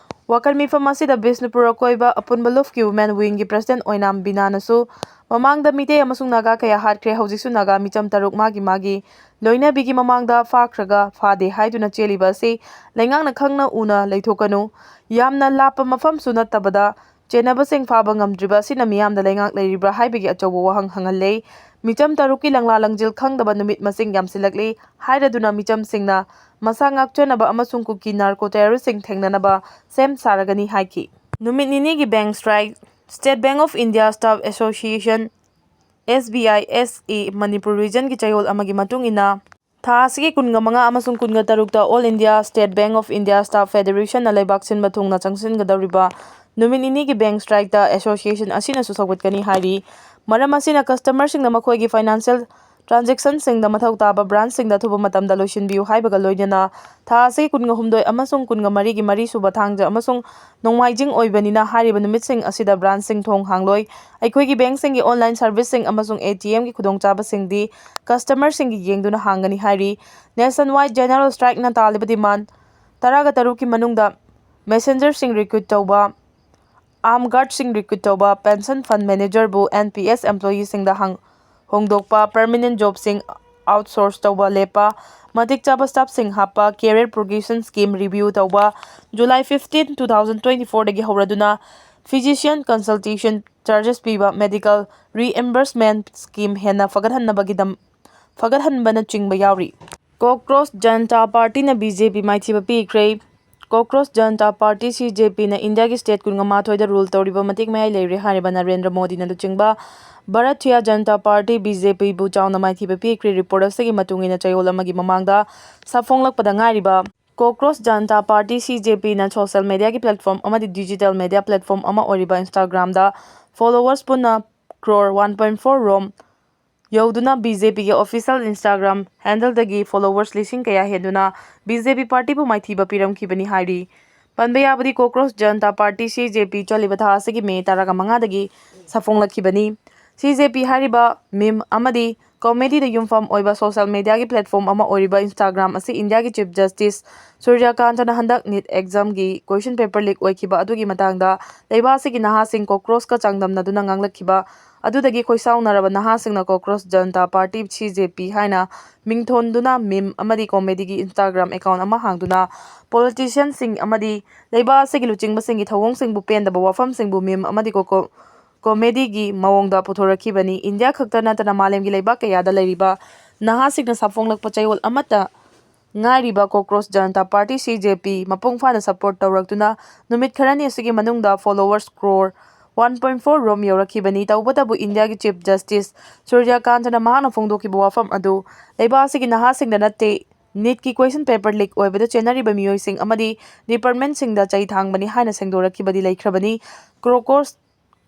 ꯋꯥꯀꯠ ꯃꯤꯐꯝ ꯑꯁꯤꯗ ꯕꯤꯁꯅꯨꯄꯨꯔ ꯑꯀꯣꯏꯕ ꯑꯄꯨꯟꯕ ꯂꯨꯞꯀꯤ Women Wing ꯒꯤ President ꯑꯣꯏꯅꯥꯝ ꯕꯤꯅꯥꯅꯁꯨ ꯃꯃꯥꯡꯗ ꯃꯤꯇꯩ ꯑꯃꯁꯨꯡ ꯅꯥꯒꯥ ꯀꯌꯥ ꯍꯥꯠꯈ꯭ꯔꯦ, ꯍꯧꯖꯤꯛꯁꯨ ꯅꯥꯒꯥ ꯃꯤꯆꯝ ꯇꯔꯨꯛ ꯃꯥꯒꯤ ꯃꯥꯒꯤ ꯂꯣꯏꯅꯕꯤꯒꯤ ꯃꯃꯥꯡꯗ ꯐꯥꯈ꯭ꯔꯒ ꯐꯥꯗꯦ ꯍꯥꯏꯗꯨꯅ ꯆꯦꯜꯂꯤꯕ ꯑꯁꯤ ꯂꯩꯉꯥꯛꯅ ꯈꯪꯅ ꯎꯅ ꯂꯩꯊꯣꯛꯀꯅꯨ꯫ ꯌꯥꯝꯅ ꯂꯥꯞꯄ ꯃꯐꯝꯁꯨ ꯅꯠꯇꯕꯗ ꯆꯦꯟꯅꯕꯁꯤꯡ ꯐꯥꯕ ꯉꯝꯗ꯭ꯔꯤꯕ ꯑꯁꯤꯅ ꯃꯤꯌꯥꯝꯗ ꯂꯩꯉꯥꯛ ꯂꯩꯔꯤꯕ꯭ꯔꯥ ꯍꯥꯏꯕꯒꯤ ꯑꯆꯧꯕ ꯋꯥꯍꯪ ꯍꯪꯍꯜꯂꯦ꯫ ꯃꯤꯆꯝ ꯇꯔꯨꯛꯀꯤ ꯂꯪꯂꯥ ꯂꯪꯖꯤꯜ ꯈꯪꯗꯕ ꯅꯨꯃꯤꯠ ꯃꯁꯤꯡ ꯌꯥꯝꯁꯤꯜꯂꯛꯂꯤ ꯍꯥꯏꯔꯗꯨꯅ ꯃꯤꯆꯝꯁꯤꯡꯅ ꯃꯁꯥ ꯉꯥꯛꯆꯅꯕ ꯑꯃꯁꯨꯡ ꯀꯨꯀꯤ ꯅꯥꯔꯀꯣ ꯇꯦꯔꯣꯔꯤꯁꯁꯤꯡ ꯊꯦꯡꯅꯅꯕ ꯁꯦꯝ ꯁꯥꯔꯒꯅꯤ ꯍꯥꯏꯈꯤ꯫ ꯅꯨꯃꯤꯠ ꯅꯤꯅꯤꯒꯤ bank strike꯫ State Bank of India Staff Association, S B I S A, Manipur region ꯒꯤ ꯆꯌꯣꯜ ꯑꯃꯒꯤ ꯃꯇꯨꯡ ꯏꯟꯅ, ꯊꯥ ꯑꯁꯤꯒꯤ ꯀꯨꯟꯒ ꯃꯉꯥ ꯑꯃꯁꯨꯡ ꯀꯨꯟꯒ ꯇꯔꯨꯛꯇ All India State Bank of India Staff Federation ꯅ ꯂꯩꯕꯥꯛ ꯁꯤꯟꯕ ꯊꯨꯡꯅ ꯆꯪꯁꯤꯟꯒꯗꯧꯔꯤꯕ ꯅꯨꯃꯤꯠ ꯅꯤꯅꯤꯒꯤ ꯕꯦꯡꯛ ꯁ꯭ꯇ꯭ꯔꯥꯏꯛꯇ ꯑꯦꯁꯣꯁꯤꯌꯦꯁꯟ ꯑꯁꯤꯅ ꯁꯣꯛꯍꯠꯀꯅꯤ ꯍꯥꯏꯔꯤ꯫ ꯃꯔꯝ ꯑꯁꯤꯅ ꯀꯁꯇꯃꯔꯁꯤꯡꯅ ꯃꯈꯣꯏꯒꯤ ꯐꯥꯏꯅꯥꯟꯁꯤꯌꯦꯜ ꯇ꯭ꯔꯥꯟꯖꯦꯛꯁꯟꯁꯤꯡꯗ ꯃꯊꯧ ꯇꯥꯕ ꯕ꯭ꯔꯥꯟꯁꯁꯤꯡꯗ ꯑꯊꯨꯕ ꯃꯇꯝꯗ ꯂꯣꯏꯁꯤꯟꯕꯤꯌꯨ ꯍꯥꯏꯕꯒ ꯂꯣꯏꯅꯅ ꯊꯥ ꯑꯁꯤꯒꯤ ꯀꯨꯟꯒ ꯍꯨꯝꯗꯣꯏ ꯑꯃꯁꯨꯡ ꯀꯨꯟꯒ ꯃꯔꯤꯒꯤ ꯃꯔꯤꯁꯨꯕ ꯊꯥꯡꯖ ꯑꯃꯁꯨꯡ ꯅꯣꯡꯃꯥꯏꯖꯤꯡ ꯑꯣꯏꯕꯅꯤꯅ ꯍꯥꯏꯔꯤꯕ ꯅꯨꯃꯤꯠꯁꯤꯡ ꯑꯁꯤꯗ ꯕ꯭ꯔꯥꯟꯁꯁꯤꯡ ꯊꯣꯡ ꯍꯥꯡꯂꯣꯏ꯫ ꯑꯩꯈꯣꯏꯒꯤ ꯕꯦꯡꯛꯁꯤꯡꯒꯤ ꯑꯣꯟꯂꯥꯏꯟ ꯁꯔꯚꯤꯁꯁꯤꯡ ꯑꯃꯁꯨꯡ ꯑꯦ ꯇꯤ ꯑꯦꯝꯒꯤ ꯈꯨꯗꯣꯡꯆꯥꯕꯁꯤꯡꯗꯤ ꯀꯁꯇꯃꯔꯁꯤꯡꯒꯤ ꯌꯦꯡꯗꯨꯅ ꯍꯥꯡꯒꯅꯤ ꯍꯥꯏꯔꯤ꯫ ꯅꯦꯁꯟ ꯋꯥꯏꯗ ꯖꯦꯅꯔꯦꯜ ꯁ꯭ꯇ꯭ꯔꯥꯏꯛꯅ ꯇꯥꯜꯂꯤꯕ ꯗꯤꯃꯥꯟ ꯇꯔꯥꯒ ꯇꯔꯨꯛꯀꯤ ꯃꯅꯨꯡꯗ ꯃꯦꯁꯦꯟꯖꯔꯁꯤꯡ ꯔꯤꯀ꯭ꯔꯨꯠ ꯇꯧꯕ, ꯑꯥꯔꯝ ꯒꯥꯔꯗꯁꯤꯡ ꯔꯤꯀ꯭ꯔꯨꯠ ꯇꯧꯕ, ꯄꯦꯟꯁꯟ ꯐꯟꯗ ꯃꯦꯅꯦꯖꯔꯕꯨ ꯑꯦꯟ ꯄꯤ ꯑꯦꯁ ꯑꯦꯝꯄ꯭ꯂꯣꯌꯤꯁꯤꯡꯗ ꯍꯪ-, ꯍꯣꯡꯗꯣꯛꯄ, ꯄꯔꯃꯤꯅꯦꯟ ꯖꯣꯕꯁꯤꯡ ꯑꯥꯎꯠꯁꯣꯔꯁ ꯇꯧꯕ ꯂꯦꯞꯄ, ꯃꯇꯤꯛ ꯆꯥꯕ ꯁ꯭ꯇꯥꯐꯁꯤꯡ ꯍꯥꯞꯄ, ꯀꯦꯔꯤꯌꯔ ꯄ꯭ꯔꯣꯒ꯭ꯔꯦꯁꯟ ꯁ꯭ꯀꯤꯝ ꯔꯤꯚ꯭ꯌꯨ ꯇꯧꯕ, July fifteen, two thousand twenty ꯐꯣꯔꯗꯒꯤ ꯍꯧꯔꯗꯨꯅ ꯐꯤꯖꯤꯁꯤꯌꯟ ꯀꯟꯁꯜꯇꯦꯁꯟ ꯆꯥꯔꯖꯦꯁ ꯄꯤꯕ, ꯃꯦꯗꯤꯀꯦꯜ ꯔꯤꯑꯦꯝꯕꯔꯁꯃꯦꯟ ꯁ꯭ꯀꯤꯝ ꯍꯦꯟꯅ ꯐꯒꯠꯍꯟꯅꯕꯒꯤꯗꯝ-, ꯐꯒꯠꯍꯟꯕꯅꯆꯤꯡꯕ ꯌꯥꯎꯔꯤ꯫ ꯀꯣꯀ꯭ꯔꯣꯁ ꯖꯅꯇꯥ ꯄꯥꯔꯇꯤꯅ ꯕꯤ ꯖꯦ ꯄꯤ ꯃꯥꯏꯊꯤꯕ ꯄꯤꯈ꯭ꯔꯦ꯫ ꯀꯣꯀ꯭ꯔꯣꯁ ꯖꯅꯇꯥ ꯄꯥꯔꯇꯤ, ꯁꯤ ꯖꯦ ꯄꯤꯅ ꯏꯟꯗꯤꯌꯥꯒꯤ ꯁ꯭ꯇꯦꯠ ꯀꯨꯟꯃꯉꯥꯗ ꯔꯨꯜ ꯇꯧꯔꯤꯕ ꯃꯇꯤꯛ ꯃꯌꯥꯏ ꯂꯩꯔꯦ ꯍꯥꯏꯔꯤꯕ ꯅꯔꯦꯟꯗ꯭ꯔ ꯃꯣꯗꯤꯅ ꯂꯨꯆꯤꯡꯕ Bharatiya Janata party, B J ꯄꯤꯕꯨ ꯆꯥꯎꯅ ꯃꯥꯏꯊꯤꯕ ꯄꯤꯈ꯭ꯔꯦ꯫ ꯔꯤꯄꯣꯔꯠ ꯑꯁꯤꯒꯤ ꯃꯇꯨꯡ ꯏꯟꯅ ꯆꯌꯣꯜ ꯑꯃꯒꯤ ꯃꯃꯥꯡꯗ ꯁꯥꯐꯣꯡꯂꯛꯄꯗ ꯉꯥꯏꯔꯤꯕ ꯀꯣꯀ꯭ꯔꯣꯁ ꯖꯅꯇꯥ ꯄꯥꯔꯇꯤ, ꯁꯤ ꯖꯦ ꯄꯤꯅ ꯁꯣꯁꯤꯌꯦꯜ ꯃꯦꯗꯤꯌꯥꯒꯤ ꯄ꯭ꯂꯦꯠꯐꯣꯔꯝ ꯑꯃꯗꯤ ꯗꯤꯖꯤꯇꯦꯜ ꯃꯦꯗꯤꯌꯥ ꯄ꯭ꯂꯦꯠꯐꯣꯔꯝ ꯑꯃ ꯑꯣꯏꯔꯤꯕ Instagram-ꯗ ꯐꯣꯂꯣꯋꯔꯁ ꯄꯨꯟꯅ ꯀ꯭ꯔꯣꯔ ꯋꯥꯟ ꯄꯣꯏꯟꯠ ꯐꯣꯔ ꯔꯣꯝ ꯌꯧꯗꯨꯅ ꯕꯤ ꯖꯦ ꯄꯤꯒꯤ ꯑꯣꯐꯤꯁꯤꯌꯦꯜ Instagram ꯍꯦꯟꯗꯜꯗꯒꯤ ꯐꯣꯂꯣꯋꯔꯁ ꯂꯤꯁꯤꯡ ꯀꯌꯥ ꯍꯦꯟꯗꯨꯅ ꯕꯤ ꯖꯦ ꯄꯤ ꯄꯥꯔꯇꯤꯕꯨ ꯃꯥꯏꯊꯤꯕ ꯄꯤꯔꯝꯈꯤꯕꯅꯤ ꯍꯥꯏꯔꯤ꯫ ꯄꯟꯕ ꯌꯥꯕꯗꯤ ꯀꯣꯀ꯭ꯔꯣꯁ ꯖꯅꯇꯥ ꯄꯥꯔꯇꯤ, ꯁꯤ ꯖꯦ ꯄꯤ, ꯆꯠꯂꯤꯕ ꯊꯥ ꯑꯁꯤꯒꯤ ꯃꯦ ꯇꯔꯥꯃꯉꯥꯗꯒꯤ ꯁꯥꯐꯣꯡꯂꯛꯈꯤꯕꯅꯤ꯫ ꯁꯤ ꯖꯦ ꯄꯤ ꯍꯥꯏꯔꯤꯕ ꯃꯤꯝ ꯑꯃꯗꯤ ꯀꯣꯃꯦꯗꯤꯗ ꯌꯨꯝꯐꯝ ꯑꯣꯏꯕ ꯁꯣꯁꯤꯌꯦꯜ ꯃꯦꯗꯤꯌꯥꯒꯤ ꯄ꯭ꯂꯦꯠꯐꯣꯔꯝ ꯑꯃ ꯑꯣꯏꯔꯤꯕ Instagram ꯑꯁꯤ ꯏꯟꯗꯤꯌꯥꯒꯤ ꯆꯤꯐ ꯖꯁꯇꯤꯁ ꯁꯨꯔ꯭ꯌꯀꯥꯟꯇꯅ ꯍꯟꯗꯛ ꯅꯤꯠ ꯑꯦꯛꯖꯥꯝꯒꯤ ꯀꯣꯏꯁꯟ ꯄꯦꯄꯔ ꯂꯤꯛ ꯑꯣꯏꯈꯤꯕ ꯑꯗꯨꯒꯤ ꯃꯇꯥꯡꯗ ꯂꯩꯕꯥꯛ ꯑꯁꯤꯒꯤ ꯅꯍꯥꯁꯤꯡ ꯀꯣꯀ꯭ꯔꯣꯁꯀ ꯆꯥꯡꯗꯝꯅꯗꯨꯅ ꯉꯥꯡꯂꯛꯈꯤꯕ ꯑꯗꯨꯗꯒꯤ ꯈꯣꯏꯁꯥꯎꯅꯔꯕ ꯅꯍꯥꯁꯤꯡꯅ ꯀꯣꯀ꯭ꯔꯣꯁ ꯖꯅꯇꯥ ꯄꯥꯔꯇꯤ, ꯁꯤ ꯖꯦ ꯄꯤ, ꯍꯥꯏꯅ ꯃꯤꯡ ꯊꯣꯟꯗꯨꯅ ꯃꯤꯝ ꯑꯃꯗꯤ ꯀꯣꯃꯦꯗꯤꯒꯤ Instagram ꯑꯦꯀꯥꯎꯟ ꯑꯃ ꯍꯥꯡꯗꯨꯅ ꯄꯣꯂꯤꯇꯤꯁꯤꯌꯟꯁꯤꯡ ꯑꯃꯗꯤ ꯂꯩꯕꯥꯛ ꯑꯁꯤꯒꯤ ꯂꯨꯆꯤꯡꯕꯁꯤꯡꯒꯤ ꯊꯧꯑꯣꯡꯁꯤꯡꯕꯨ ꯄꯦꯟꯗꯕ ꯋꯥꯐꯝꯁꯤꯡꯕꯨ ꯃꯤꯝ ꯑꯃꯗꯤ ꯀꯣꯀꯣ-, ꯀꯣꯃꯦꯗꯤꯒꯤ ꯃꯑꯣꯡꯗ ꯄꯨꯊꯣꯔꯛꯈꯤꯕꯅꯤ꯫ ꯏꯟꯗꯤꯌꯥ ꯈꯛꯇ ꯅꯠꯇꯅ ꯃꯥꯂꯦꯝꯒꯤ ꯂꯩꯕꯥꯛ ꯀꯌꯥꯗ ꯂꯩꯔꯤꯕ ꯅꯍꯥꯁꯤꯡꯅ ꯁꯥꯐꯣꯡꯂꯛꯄ ꯆꯌꯣꯜ ꯑꯃꯠꯇ ꯉꯥꯏꯔꯤꯕ ꯀꯣꯀ꯭ꯔꯣꯁ ꯖꯅꯇꯥ ꯄꯥꯔꯇꯤ, ꯁꯤ ꯖꯦ ꯄꯤ, ꯃꯄꯨꯡ ꯐꯥꯅ ꯁꯄꯣꯔꯠ ꯇꯧꯔꯛꯇꯨꯅ ꯅꯨꯃꯤꯠ ꯈꯔꯅꯤ ꯑꯁꯤꯒꯤ ꯃꯅꯨꯡꯗ followers crore one point four ꯔꯣꯝ ꯌꯧꯔꯛꯈꯤꯕꯅꯤ꯫ ꯇꯧꯕꯇꯕꯨ ꯏꯟꯗꯤꯌꯥꯒꯤ ꯆꯤꯐ ꯖꯁꯇꯤꯁ ꯁꯨꯔ꯭ꯌꯀꯥꯟꯇꯅ ꯃꯍꯥꯛꯅ ꯐꯣꯡꯗꯣꯛꯈꯤꯕ ꯋꯥꯐꯝ ꯑꯗꯨ ꯂꯩꯕꯥꯛ ꯑꯁꯤꯒꯤ ꯅꯍꯥꯁꯤꯡꯗ ꯅꯠꯇꯦ, ꯅꯤꯠꯀꯤ ꯀ꯭ꯋꯦꯁꯟ ꯄꯦꯄꯔ ꯂꯤꯛ ꯑꯣꯏꯕꯗ ꯆꯦꯟꯅꯔꯤꯕ ꯃꯤꯑꯣꯏꯁꯤꯡ ꯑꯃꯗꯤ ꯗꯤꯄꯥꯔꯠꯃꯦꯟꯁꯤꯡꯗ ꯆꯩ ꯊꯥꯡꯕꯅꯤ ꯍꯥꯏꯅ ꯁꯦꯡꯗꯣꯔꯛꯈꯤꯕꯗꯤ ꯂꯩꯈ꯭ꯔꯕꯅꯤ꯫ ꯀ꯭ꯔꯣꯀꯣꯁ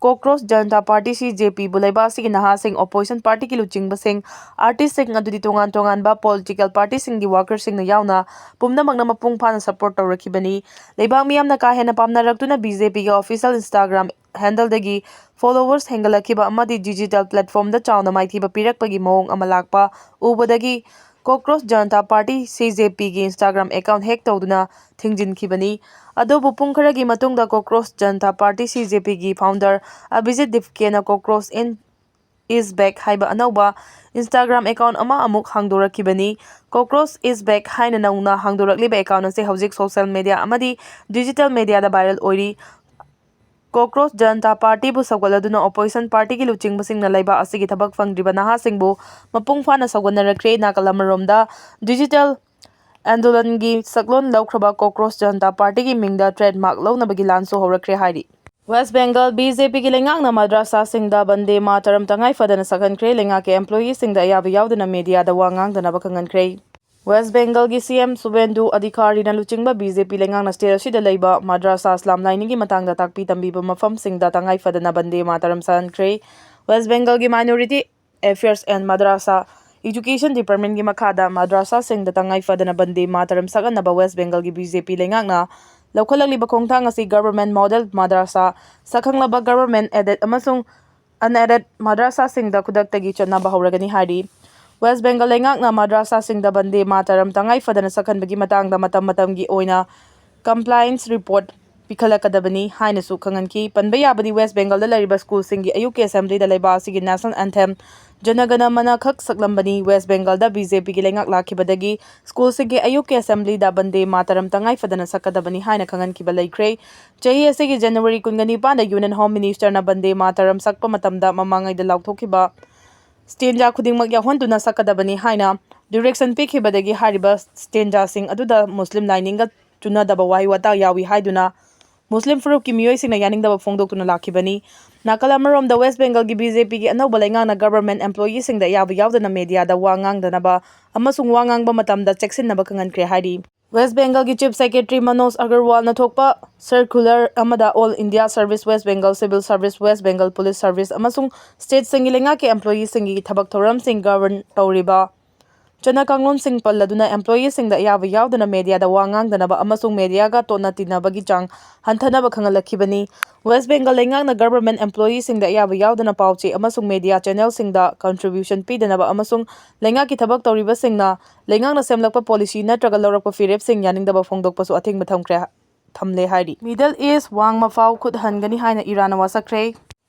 ꯀꯣꯀ꯭ꯔꯣꯁ ꯖꯅꯇꯥ ꯄꯥꯔꯇꯤ, ꯁꯤ ꯖꯦ ꯄꯤꯕꯨ ꯂꯩꯕꯥꯛ ꯑꯁꯤꯒꯤ ꯅꯍꯥꯁꯤꯡ, ꯑꯣꯄꯣꯖꯤꯁꯟ ꯄꯥꯔꯇꯤꯒꯤ ꯂꯨꯆꯤꯡꯕꯁꯤꯡ, ꯑꯥꯔꯇꯤꯁꯁꯤꯡ ꯑꯗꯨꯗꯤ ꯇꯣꯉꯥꯟ ꯇꯣꯉꯥꯟꯕ ꯄꯣꯂꯤꯇꯤꯀꯦꯜ ꯄꯥꯔꯇꯤꯁꯤꯡꯒꯤ ꯋꯥꯀꯔꯁꯤꯡꯅ ꯌꯥꯎꯅ ꯄꯨꯝꯅꯃꯛꯅ ꯃꯄꯨꯡ ꯐꯥꯅ ꯁꯄꯣꯔꯠ ꯇꯧꯔꯛꯈꯤꯕꯅꯤ꯫ ꯂꯩꯕꯥꯛ ꯃꯤꯌꯥꯝꯅ ꯀꯥ ꯍꯦꯟꯅ ꯄꯥꯝꯅꯔꯛꯇꯨꯅ ꯕꯤ ꯖꯦ ꯄꯤꯒꯤ ꯑꯣꯐꯤꯁꯤꯌꯦꯜ ꯏꯟꯁꯇꯥꯒ꯭ꯔꯥꯝ ꯍꯦꯟꯗꯜꯗꯒꯤ ꯐꯣꯂꯣꯋꯔꯁ ꯍꯦꯟꯒꯠꯂꯛꯈꯤꯕ ꯑꯃꯗꯤ ꯗꯤꯖꯤꯇꯦꯜ ꯄ꯭ꯂꯦꯠꯐꯣꯝꯗ ꯆꯥꯎꯅ ꯃꯥꯏꯊꯤꯕ ꯄꯤꯔꯛꯄꯒꯤ ꯃꯑꯣꯡ ꯑꯃ ꯂꯥꯛꯄ ꯎꯕꯗꯒꯤ ꯀꯣꯀ꯭ꯔꯣꯁ ꯖꯅꯇꯥ ꯄꯥꯔꯇꯤ, ꯁꯤ ꯖꯦ ꯄꯤꯒꯤ ꯏꯟꯁꯇꯥꯒ꯭ꯔꯥꯝ ꯑꯦꯀꯥꯎꯟ ꯍꯦꯛ ꯇꯧꯗꯨꯅ ꯊꯤꯡꯖꯤꯟꯈꯤꯕꯅꯤ꯫ ꯑꯗꯨꯕꯨ ꯄꯨꯡ ꯈꯔꯒꯤ ꯃꯇꯨꯡꯗ ꯀꯣꯀ꯭ꯔꯣꯁ ꯖꯅꯇꯥ ꯄꯥꯔꯇꯤ, ꯁꯤ ꯖꯦ ꯄꯤꯒꯤ founder ꯑꯚꯤꯖꯤꯠ ꯗꯤꯞꯀꯦꯅ "Cockroach in is back" ꯍꯥꯏꯕ ꯑꯅꯧꯕ ꯏꯟꯁꯇꯥꯒ꯭ꯔꯥꯝ ꯑꯦꯀꯥꯎꯟ ꯑꯃ ꯑꯃꯨꯛ ꯍꯥꯡꯗꯣꯔꯛꯈꯤꯕꯅꯤ꯫ "Cockroach is back" ꯍꯥꯏꯅ ꯅꯧꯅ ꯍꯥꯡꯗꯣꯔꯛꯂꯤꯕ ꯑꯦꯀꯥꯎꯟ ꯑꯁꯤ ꯍꯧꯖꯤꯛ ꯁꯣꯁꯤꯌꯦꯜ ꯃꯦꯗꯤꯌꯥ ꯑꯃꯗꯤ ꯗꯤꯖꯤꯇꯦꯜ ꯃꯦꯗꯤꯌꯥꯗ ꯚꯥꯏꯔꯦꯜ ꯑꯣꯏꯔꯤ꯫ ꯀꯣꯀ꯭ꯔꯣꯁ ꯖꯅꯇꯥ ꯄꯥꯔꯇꯤꯕꯨ ꯁꯧꯒꯠꯂꯗꯨꯅ ꯑꯣꯄꯣꯖꯤꯁꯟ ꯄꯥꯔꯇꯤꯒꯤ ꯂꯨꯆꯤꯡꯕꯁꯤꯡꯅ ꯂꯩꯕꯥꯛ ꯑꯁꯤꯒꯤ ꯊꯕꯛ ꯐꯪꯗ꯭ꯔꯤꯕ ꯅꯍꯥꯁꯤꯡꯕꯨ ꯃꯄꯨꯡ ꯐꯥꯅ ꯁꯧꯒꯠꯅꯔꯛꯈ꯭ꯔꯦ꯫ ꯅꯥꯀꯜ ꯑꯃꯔꯣꯝꯗ ꯗꯤꯖꯤꯇꯦꯜ ꯑꯥꯟꯗꯣꯂꯟꯒꯤ ꯁꯛꯂꯣꯟ ꯂꯧꯈ꯭ꯔꯕ ꯀꯣꯀ꯭ꯔꯣꯁ ꯖꯅꯇꯥ ꯄꯥꯔꯇꯤꯒꯤ ꯃꯤꯡꯗ ꯇ꯭ꯔꯦꯗꯃꯥꯔꯛ ꯂꯧꯅꯕꯒꯤ ꯂꯥꯟꯁꯨ ꯍꯧꯔꯛꯈ꯭ꯔꯦ ꯍꯥꯏꯔꯤ꯫ ꯋꯦꯁ ꯕꯦꯡꯒꯜ ꯕꯤ ꯖꯦ ꯄꯤꯒꯤ ꯂꯩꯉꯥꯛꯅ ꯃꯗ꯭ꯔꯥꯁꯥꯁꯤꯡꯗ ꯕꯟꯗꯦ ꯃꯥꯇꯔꯝ ꯇꯉꯥꯏ ꯐꯗꯅ ꯁꯛꯍꯟꯈ꯭ꯔꯦ꯫ ꯂꯩꯉꯥꯛꯀꯤ ꯑꯦꯝꯄ꯭ꯂꯣꯌꯤꯁꯤꯡꯗ ꯑꯌꯥꯕ ꯌꯥꯎꯗꯅ ꯃꯦꯗꯤꯌꯥꯗ ꯋꯥ ꯉꯥꯡꯗꯅꯕ ꯈꯪꯍꯟꯈ꯭ꯔꯦ꯫ ꯋꯦꯁ ꯕꯦꯡꯒꯜꯒꯤ ꯁꯤ ꯑꯦꯝ ꯁꯨꯕꯦꯟꯗꯨ ꯑꯙꯤꯀꯥꯔꯤꯅ ꯂꯨꯆꯤꯡꯕ ꯕꯤ ꯖꯦ ꯄꯤ ꯂꯩꯉꯥꯛꯅ ꯁ꯭ꯇꯦꯠ ꯑꯁꯤꯗ ꯂꯩꯕ ꯃꯗ꯭ꯔꯥꯁꯥ ꯏꯁꯂꯥꯝ ꯂꯥꯏꯅꯤꯡꯒꯤ ꯃꯇꯥꯡꯗ ꯇꯥꯛꯄꯤ ꯇꯝꯕꯤꯕ ꯃꯐꯝꯁꯤꯡꯗ ꯇꯉꯥꯏ ꯐꯗꯅ ꯕꯟꯗꯦ ꯃꯥꯇꯔꯝ ꯁꯛꯍꯟꯈ꯭ꯔꯦ꯫ ꯋꯦꯁ ꯕꯦꯡꯒꯜꯒꯤ ꯃꯥꯏꯅꯣꯔꯤꯇꯤ ꯑꯦꯐꯤꯌꯔꯁ ꯑꯦꯟ ꯃꯗ꯭ꯔꯥꯁꯥ ꯏꯖꯨꯀꯦꯁꯟ ꯗꯤꯄꯥꯔꯠꯃꯦꯟꯒꯤ ꯃꯈꯥꯗ ꯃꯗ꯭ꯔꯥꯁꯥꯁꯤꯡꯗ ꯇꯉꯥꯏ ꯐꯗꯅ ꯕꯟꯗꯦ ꯃꯥꯇꯔꯝ ꯁꯛꯍꯟꯅꯕ ꯋꯦꯁ ꯕꯦꯡꯒꯜꯒꯤ ꯕꯤ ꯖꯦ ꯄꯤ ꯂꯩꯉꯥꯛꯅ ꯂꯧꯈꯠꯂꯛꯂꯤꯕ ꯈꯣꯡꯊꯥꯡ ꯑꯁꯤ ꯒꯚꯔꯟꯃꯦꯟꯠ ꯃꯣꯗꯦꯜ ꯃꯗ꯭ꯔꯥꯁꯥ, ꯁꯛꯈꯪꯂꯕ ꯒꯚꯔꯟꯃꯦꯟꯠ ꯑꯦꯗꯦꯗ ꯑꯃꯁꯨꯡ ꯑꯟꯑꯦꯗꯦꯗ ꯃꯗ꯭ꯔꯥꯁꯥꯁꯤꯡꯗ ꯈꯨꯗꯛꯇꯒꯤ ꯆꯠꯅꯕ ꯍꯧꯔꯒꯅꯤ ꯍꯥꯏꯔꯤ꯫ ꯋꯦꯁ ꯕꯦꯡꯒꯜ ꯂꯩꯉꯥꯛꯅ ꯃꯗ꯭ꯔꯥꯁꯥꯁꯤꯡꯗ ꯕꯟꯗꯦ ꯃꯥꯇꯔꯝ ꯇꯉꯥꯏ ꯐꯗꯅ ꯁꯛꯍꯟꯕꯒꯤ ꯃꯇꯥꯡꯗ ꯃꯇꯝ ꯃꯇꯝꯒꯤ ꯑꯣꯏꯅ ꯀꯝꯄ꯭ꯂꯥꯏꯟꯁ ꯔꯤꯄꯣꯔꯠ ꯄꯤꯈꯠꯂꯛꯀꯗꯕꯅꯤ ꯍꯥꯏꯅꯁꯨ ꯈꯪꯍꯟꯈꯤ꯫ ꯄꯟꯕ ꯌꯥꯕꯗꯤ, ꯋꯦꯁ ꯕꯦꯡꯒꯜꯗ ꯂꯩꯔꯤꯕ ꯁ꯭ꯀꯨꯜꯁꯤꯡꯒꯤ ꯑꯌꯨꯛꯀꯤ ꯑꯦꯁꯦꯝꯕ꯭ꯂꯤꯗ ꯂꯩꯕꯥꯛ ꯑꯁꯤꯒꯤ ꯅꯦꯁꯅꯦꯜ ꯑꯦꯟꯊꯦꯝ ꯖꯅꯒꯅ ꯃꯅ ꯈꯛ ꯁꯛꯂꯝꯕꯅꯤ꯫ ꯋꯦꯁ ꯕꯦꯡꯒꯜꯗ ꯕꯤ ꯖꯦ ꯄꯤꯒꯤ ꯂꯩꯉꯥꯛ ꯂꯥꯛꯈꯤꯕꯗꯒꯤ ꯁ꯭ꯀꯨꯜꯁꯤꯡꯒꯤ ꯑꯌꯨꯛꯀꯤ ꯑꯦꯁꯦꯝꯕ꯭ꯂꯤꯗ ꯕꯟꯗꯦ ꯃꯥꯇꯔꯝ ꯇꯉꯥꯏ ꯐꯗꯅ ꯁꯛꯀꯗꯕꯅꯤ ꯍꯥꯏꯅ ꯈꯪꯍꯟꯈꯤꯕ ꯂꯩꯈ꯭ꯔꯦ꯫ ꯆꯍꯤ ꯑꯁꯤꯒꯤ ꯖꯅꯋꯥꯔꯤ ꯀꯨꯟꯒ ꯅꯤꯄꯥꯟꯗ ꯌꯨꯅꯤꯌꯟ ꯍꯣꯝ ꯃꯤꯅꯤꯁꯇꯔꯅ ꯕꯟꯗꯦ ꯃꯥꯇꯔꯝ ꯁꯛꯄ ꯃꯇꯝꯗ ꯃꯃꯥꯡꯉꯩꯗ ꯂꯥꯎꯊꯣꯛꯈꯤꯕ ꯁ꯭ꯇꯦꯟꯖꯥ ꯈꯨꯗꯤꯡꯃꯛ ꯌꯥꯎꯍꯟꯗꯨꯅ ꯁꯛꯀꯗꯕꯅꯤ ꯍꯥꯏꯅ ꯗꯤꯔꯦꯛꯁꯟ ꯄꯤꯈꯤꯕꯗꯒꯤ ꯍꯥꯏꯔꯤꯕ ꯁ꯭ꯇꯦꯟꯖꯥꯁꯤꯡ ꯑꯗꯨꯗ ꯃꯨꯁꯂꯤꯝ ꯂꯥꯏꯅꯤꯡꯒ ꯆꯨꯅꯗꯕ ꯋꯥꯍꯩ ꯋꯥꯇꯥ ꯌꯥꯎꯏ ꯍꯥꯏꯗꯨꯅ ꯃꯨꯁꯂꯤꯝ ꯐꯨꯔꯨꯞꯀꯤ ꯃꯤꯑꯣꯏꯁꯤꯡꯅ ꯌꯥꯅꯤꯡꯗꯕ ꯐꯣꯡꯗꯣꯛꯇꯨꯅ ꯂꯥꯛꯈꯤꯕꯅꯤ꯫ ꯅꯥꯀꯜ ꯑꯃꯔꯣꯝꯗ, ꯋꯦꯁ ꯕꯦꯡꯒꯜꯒꯤ ꯕꯤ ꯖꯦ ꯄꯤꯒꯤ ꯑꯅꯧꯕ ꯂꯩꯉꯥꯛꯅ ꯒꯚꯔꯟꯃꯦꯟꯠ ꯑꯦꯝꯄ꯭ꯂꯣꯌꯤꯁꯤꯡꯗ ꯑꯌꯥꯕ ꯌꯥꯎꯗꯅ ꯃꯦꯗꯤꯌꯥꯗ ꯋꯥ ꯉꯥꯡꯗꯅꯕ ꯑꯃꯁꯨꯡ ꯋꯥ ꯉꯥꯡꯕ ꯃꯇꯝꯗ ꯆꯦꯛꯁꯤꯟꯅꯕ ꯈꯪꯍꯟꯈ꯭ꯔꯦ ꯍꯥꯏꯔꯤ꯫ ꯋꯦꯁ ꯕꯦꯡꯒꯜꯒꯤ ꯆꯤꯐ ꯁꯦꯀ꯭ꯔꯦꯇꯔꯤ ꯃꯅꯣꯖ ꯑꯒꯔꯋꯥꯜꯅ ꯊꯣꯛꯄ ꯁꯔꯀꯨꯂꯔ ꯑꯃꯗ All India Service West Bengal, Civil Service West Bengal, Police Service ꯑꯃꯁꯨꯡ ꯁ꯭ꯇꯦꯠꯁꯤꯡꯒꯤ ꯂꯩꯉꯥꯛꯀꯤ ꯑꯦꯝꯄ꯭ꯂꯣꯌꯤꯁꯤꯡꯒꯤ ꯊꯕꯛ ꯊꯧꯔꯝꯁꯤꯡ ꯒꯚꯔꯟ ꯇꯧꯔꯤꯕ ꯆꯠꯅ ꯀꯥꯡꯂꯣꯟꯁꯤꯡ ꯄꯜꯂꯗꯨꯅ ꯑꯦꯝꯄ꯭ꯂꯣꯌꯤꯁꯤꯡꯗ ꯑꯌꯥꯕ ꯌꯥꯎꯗꯅ ꯃꯦꯗꯤꯌꯥꯗ ꯋꯥ ꯉꯥꯡꯗꯅꯕ ꯑꯃꯁꯨꯡ ꯃꯦꯗꯤꯌꯥꯒ ꯇꯣꯠꯅ ꯇꯤꯟꯅꯕꯒꯤ ꯆꯥꯡ ꯍꯟꯊꯅꯕ ꯈꯪꯍꯜꯂꯛꯈꯤꯕꯅꯤ꯫ ꯋꯦꯁ ꯕꯦꯡꯒꯜ ꯂꯩꯉꯥꯛꯅ ꯒꯚꯔꯟꯃꯦꯟꯠ ꯑꯦꯝꯄ꯭ꯂꯣꯌꯤꯁꯤꯡꯗ ꯑꯌꯥꯕ ꯌꯥꯎꯗꯅ ꯄꯥꯎ ꯆꯦ ꯑꯃꯁꯨꯡ ꯃꯦꯗꯤꯌꯥ ꯆꯦꯅꯦꯜꯁꯤꯡꯗ ꯀꯟꯇ꯭ꯔꯤꯕ꯭ꯌꯨꯁꯟ ꯄꯤꯗꯅꯕ ꯑꯃꯁꯨꯡ ꯂꯩꯉꯥꯛꯀꯤ ꯊꯕꯛ ꯇꯧꯔꯤꯕꯁꯤꯡꯅ ꯂꯩꯉꯥꯛꯅ ꯁꯦꯝꯂꯛꯄ ꯄꯣꯂꯤꯁꯤ ꯅꯠꯇ꯭ꯔꯒ ꯂꯧꯔꯛꯄ ꯐꯤꯔꯦꯞꯁꯤꯡ ꯌꯥꯅꯤꯡꯗꯕ ꯐꯣꯡꯗꯣꯛꯄꯁꯨ ꯑꯊꯤꯡꯕ ꯊꯝꯈ꯭ꯔꯦ, ꯊꯝꯂꯦ ꯍꯥꯏꯔꯤ꯫ ꯃꯤꯗꯜ ꯏꯁ ꯋꯥꯡꯃ ꯐꯥꯎ ꯈꯨꯠ ꯍꯟꯒꯅꯤ ꯍꯥꯏꯅ ꯏꯔꯥꯟꯅ ꯋꯥꯁꯛꯈ꯭ꯔꯦ꯫